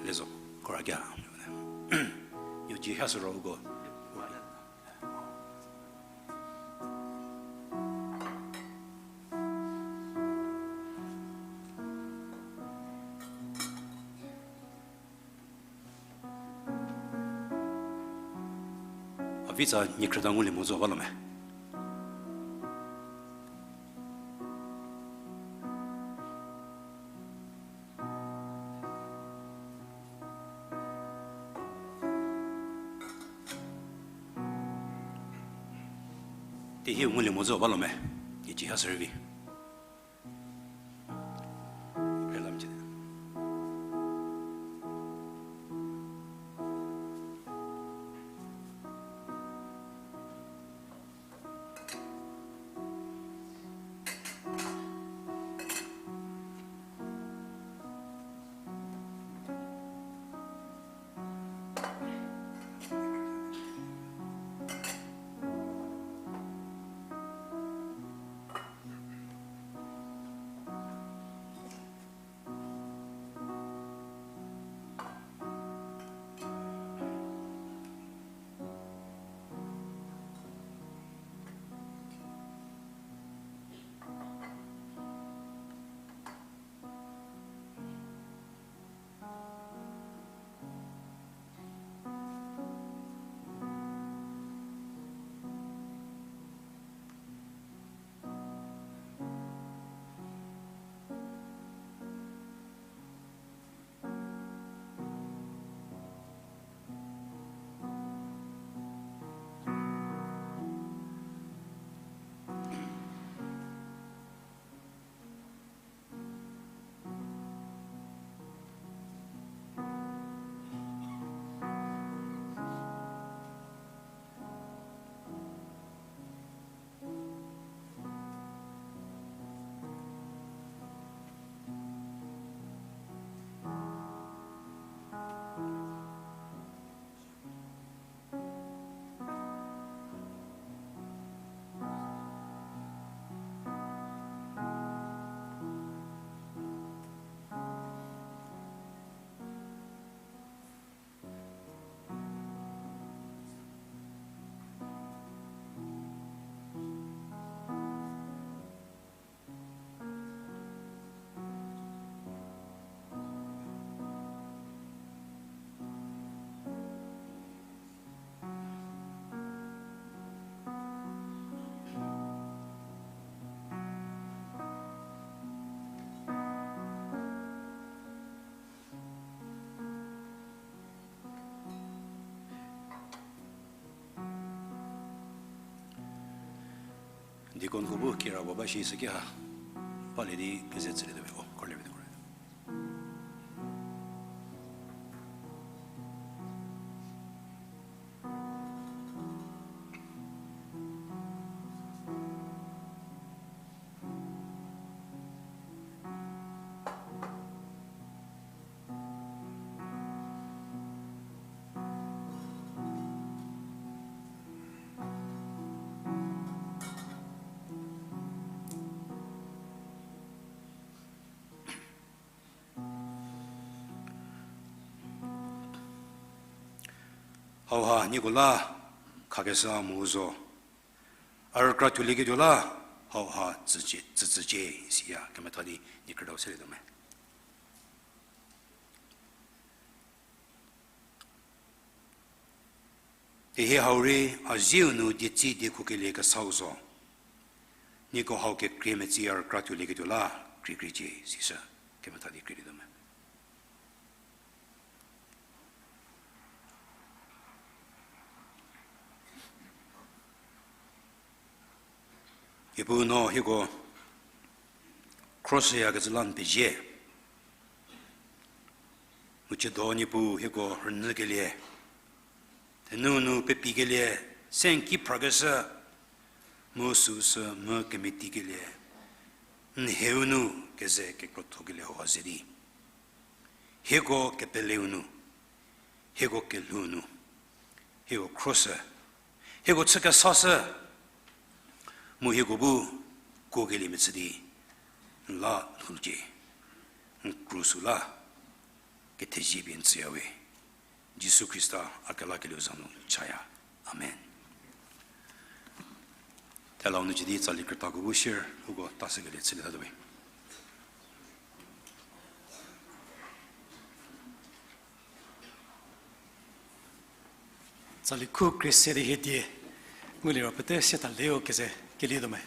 Lezo, kora kia. Nuo cie ha shü ro uko. A vitsa niekhrüda ngulie mo zo ba lo me. Tehiu ngulie mo zo ba lo me. Nicie ha shü rei vi. Deaconko bu kira puo ba shi süki ha, palie di keze tsülietuo o, khorlie vi di khorlie. Hauha nieko la khakeshü mu zo. A rükra thulieketuo la hauha tsücie, tsütsücie, siya kemetha di nie krütau selietuo me. Tehi hau rei a zieu nu dietsi diekhukelie kesau zo. Nieko hau kekrie metsi a rükra thulieketuo la kriekriecie, sisü kemetha di krielietuo me. Ipuu no hieko cross yakecü la n pezie. Mu chiedo Niepuu hieko rünyükelie, thenu nu pepikelie, se n ki phrakeshü, mu süusü mu kemetikelie, n heu nu keze kekrothokelie hauha ze di hieko kepeleu nu, hieko kelhou nu, hieko khroshü, hieko chü kesashü, mu hieko bu puo kelie mechü di n la lhoucie, n krus-u la kethezie pie n tsüyawe. Jisu Khrista a kelakelieu za nu chaya. Amen. Thelau nu cidi tsali krütako bu share uko ta sekelie chülietatuowe. Tsali khu krie se di hiedie, nguliro pete siata leu keze kelietuo me.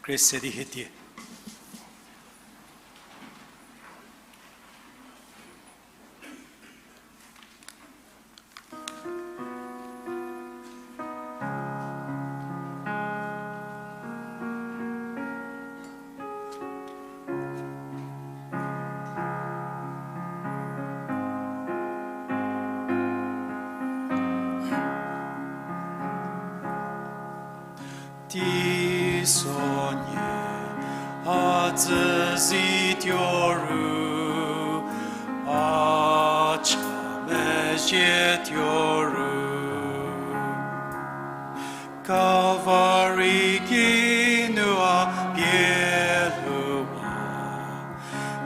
Krie se di hiedie. Teisonhie a dzü zituo ru, a cha mezhietuo ru, Kalvari kinu a pie lhouwa,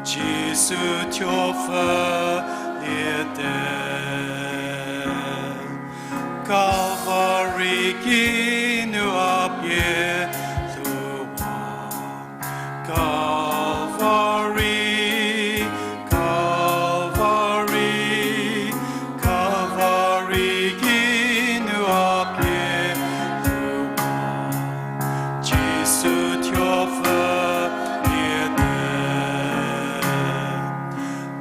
Jisu thuopfü liete. Kalvari kinu a pie lhouwa, Kalvari, Kalvari, Kalvari kinu a pie lhouwa, Jisu thuopfü liete.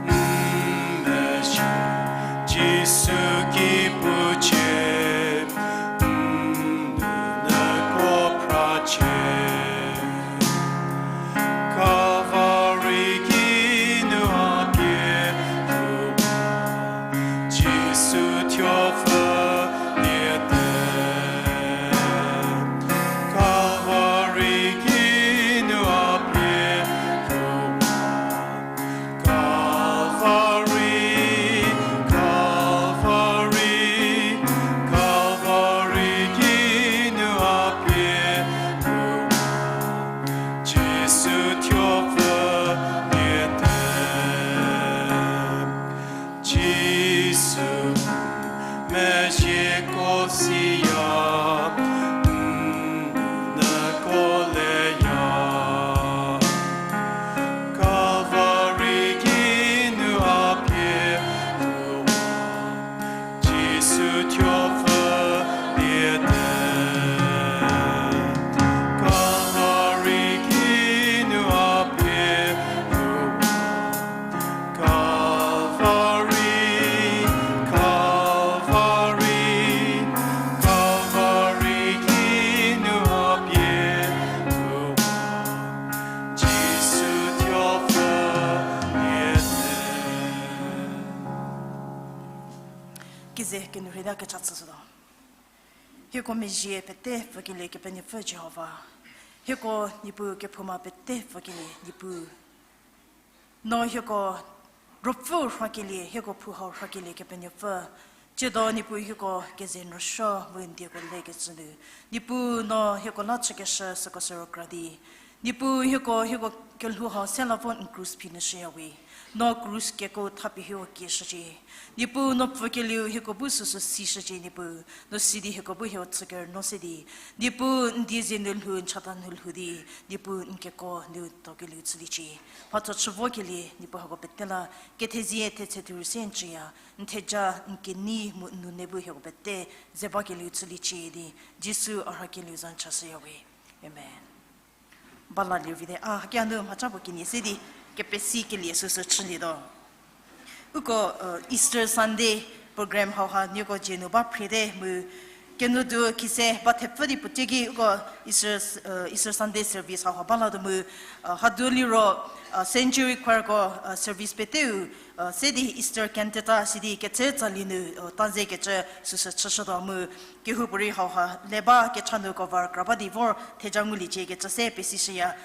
N mezhie Jisu ki pucie, n nounyüko phracie. Kalvari kinu a pie lhouwa, Jisu thuopfü liete. Kalvari kinu a pie lhouwa, Kalvari, Kalvari, Kalvari kinu a pie lhouwa, Jisu thuopfü liete. Jisu mezhieko siya, n nounyüko leya. Kalvari kinu a pie lhouwa, Jisu thuopfü liete. Kalvari kinu a pie lhouwa, Kalvari, Kalvari, Kalvari kinu a pie lhouwa, Jisu thuopfü liete. Keze kenu rheda kecha chüshütuo. Hieko mezhie pete pfükelie Kepenuopfü Jihova. Hieko Niepuu kephouma pete pfükelie Niepuu. No hieko ruopfü rhakelie, hieko phou hau rhakelie Kepenuopfü. Tsiedo Niepuu hieko keze n rüsuo mu n dieko lekecü nu, Niepuu no hieko la chükeshü süko sü rükra di, Niepuu hieko, hieko kelhou hau se la vo n krus phi nu shüyawe. No krus keko thapie hieko kieshücie. Niepuu no pfükelieu hieko bu süsü sishücie Niepuu. No sidi hieko bu hieko chükerüno se di, Niepuu n die ze nu lhou, n chata nu lhou di, Niepuu n keko nu tuokelieu chüliecie. Mhatho chü vokelie Niepuu hako pete la kethezie thetse thuru se n tsüya, n theja, n kenei mu n nounei bu hieko pete ze bakelieu chüliecie di, Jisu a rhakelieu za n chashüyawe. Amen. Bala lie vite, a, hakia nu mhacha puo kenie se di, kepesikelie süsü chülietuo. Uko, Easter Sunday program hauha nieko dzie nu ba phriete mu, kenu du khise ba thepfü di puo teiki uko Easter, Easter Sunday service hauha balatuo mu, hadu liro, Sanctuary Choirko service peteu, se di Easter cantata sidi ketse tsali nu, ta zekecü süsü chüshütuo mu, kehoupuorei hauha le ba kecha nu cover kra ba di vor theja nguliecie kecü se pesishüya.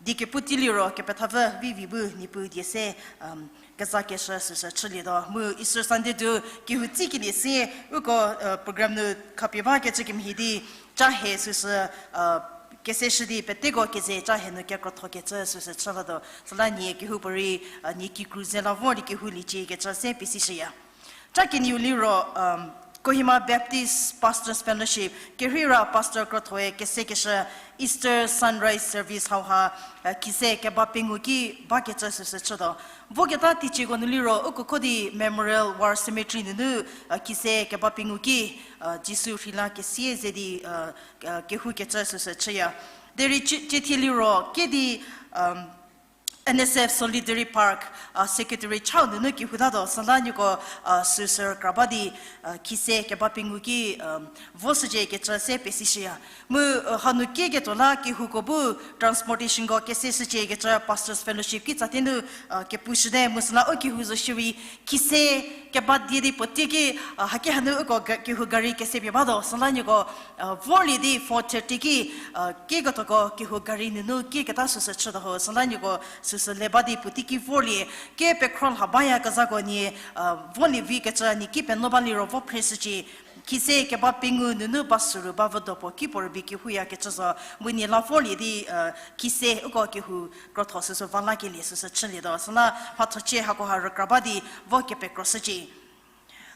Die kepu tei liro kepethapfü Vivi bu Niepuu die se, kezakeshü süsü chülietuo mu Easter Sunday tuo kehou tsikelie sie uko program nu khapie bakecü kemhie di, ca hie süsü, Keseshü di peteko keze ca hie nu kekrothokecü süsü chü latuo. Süla nie kehoupuorei, a, nie kikru ze la vor di kehou liecie kecü se pesishüya. Ca kenieu liro, um, Kohima Baptist Pastors Fellowship, kerheira pastor krothoe kesekeshü Easter Sunrise Service hauha, a, khise keba pengou ki bakecü süsü chütuo. Voketa teicieko nu liro, uko kho di Memorial War Cemetery nunu, a, khise keba pengou ki, a, Jisu rheila kesie ze di, a, a, kehoukecü süsü chüya. Derei cie-, ciethie liro, ke di, um, N S F Solidarity Park, a, secretary chau nunu kehoutatuo, süla nieko, a, süsü rükra ba di, a, khise keba pengou ki, um, voshücie kecü se pesishüya. Mu, a, hanu kieketuo la kehouko bu transportationko keseshücie kecü Pastors Fellowship kitsatie nu, a, kepushüte mu süla u kehou zo shierei khise keba die di puotei ki, a, haki hanu uko ga-, kehou gari kesepie batuo, süla nieko, a, vorlie di four thirty ki, a, kieketuoko kehou gari nunu kieketa süsü chütuo ho, süla nieko süsü le ba di puotei ki vorlie, ke pekhro lha bayakezhako nie, a, vorlie vikecü nie ki penuo ba liro vo phreshücie. Khise keba pengou nunu ba süru ba vüdo puo ki puo rübei kehouyakecü zo, mu nie la vorlie di, a, khise uko kehou krotho süsü va lakelie süsü chülietuo. Süla mhathochie hakoha rükra ba di vo kepekroshücie.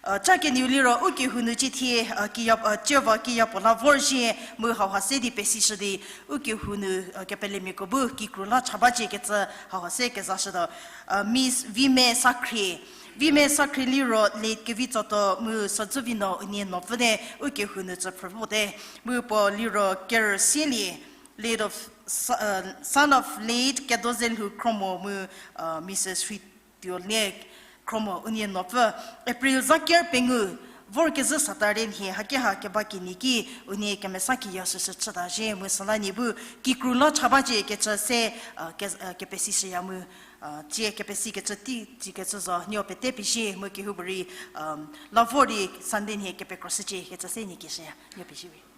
A, ca kenieu liro u kehou nu ciethie, a, kiya, a, cieva kiya puo la vorzhie mu hauha se di pesishü di u kehou nu, a, kepelemiako bu kikru la cha bacie kecü hauha se kezashütuo. A, Miss Vime Sakhrie. Vime Sakhrie liro late Kevitsotuo mu Sadzüvino unie nuopfüte u kehou nu tsü phrüvote. Mu puo liro kerü sielie, late of, son of late Kedozelhou Khromo mu, a, Missus Rhituolie Khromo unie nuopfü. April za ker pengou, vorkezhü Saturday nhie hakeha keba kenie ki unie kemesa kiya süsü chüta zhie mu süla nie bu kikru la cha bacie kecü se, a, ke-, a, kepesishüya mu, a, tie kepesikecü tei, tikecü zo, nieko pete pezie mu kehoupuorei, um, la vor di Sunday nhie kepekroshücie kecü se nie kishüya, nieko pezie we.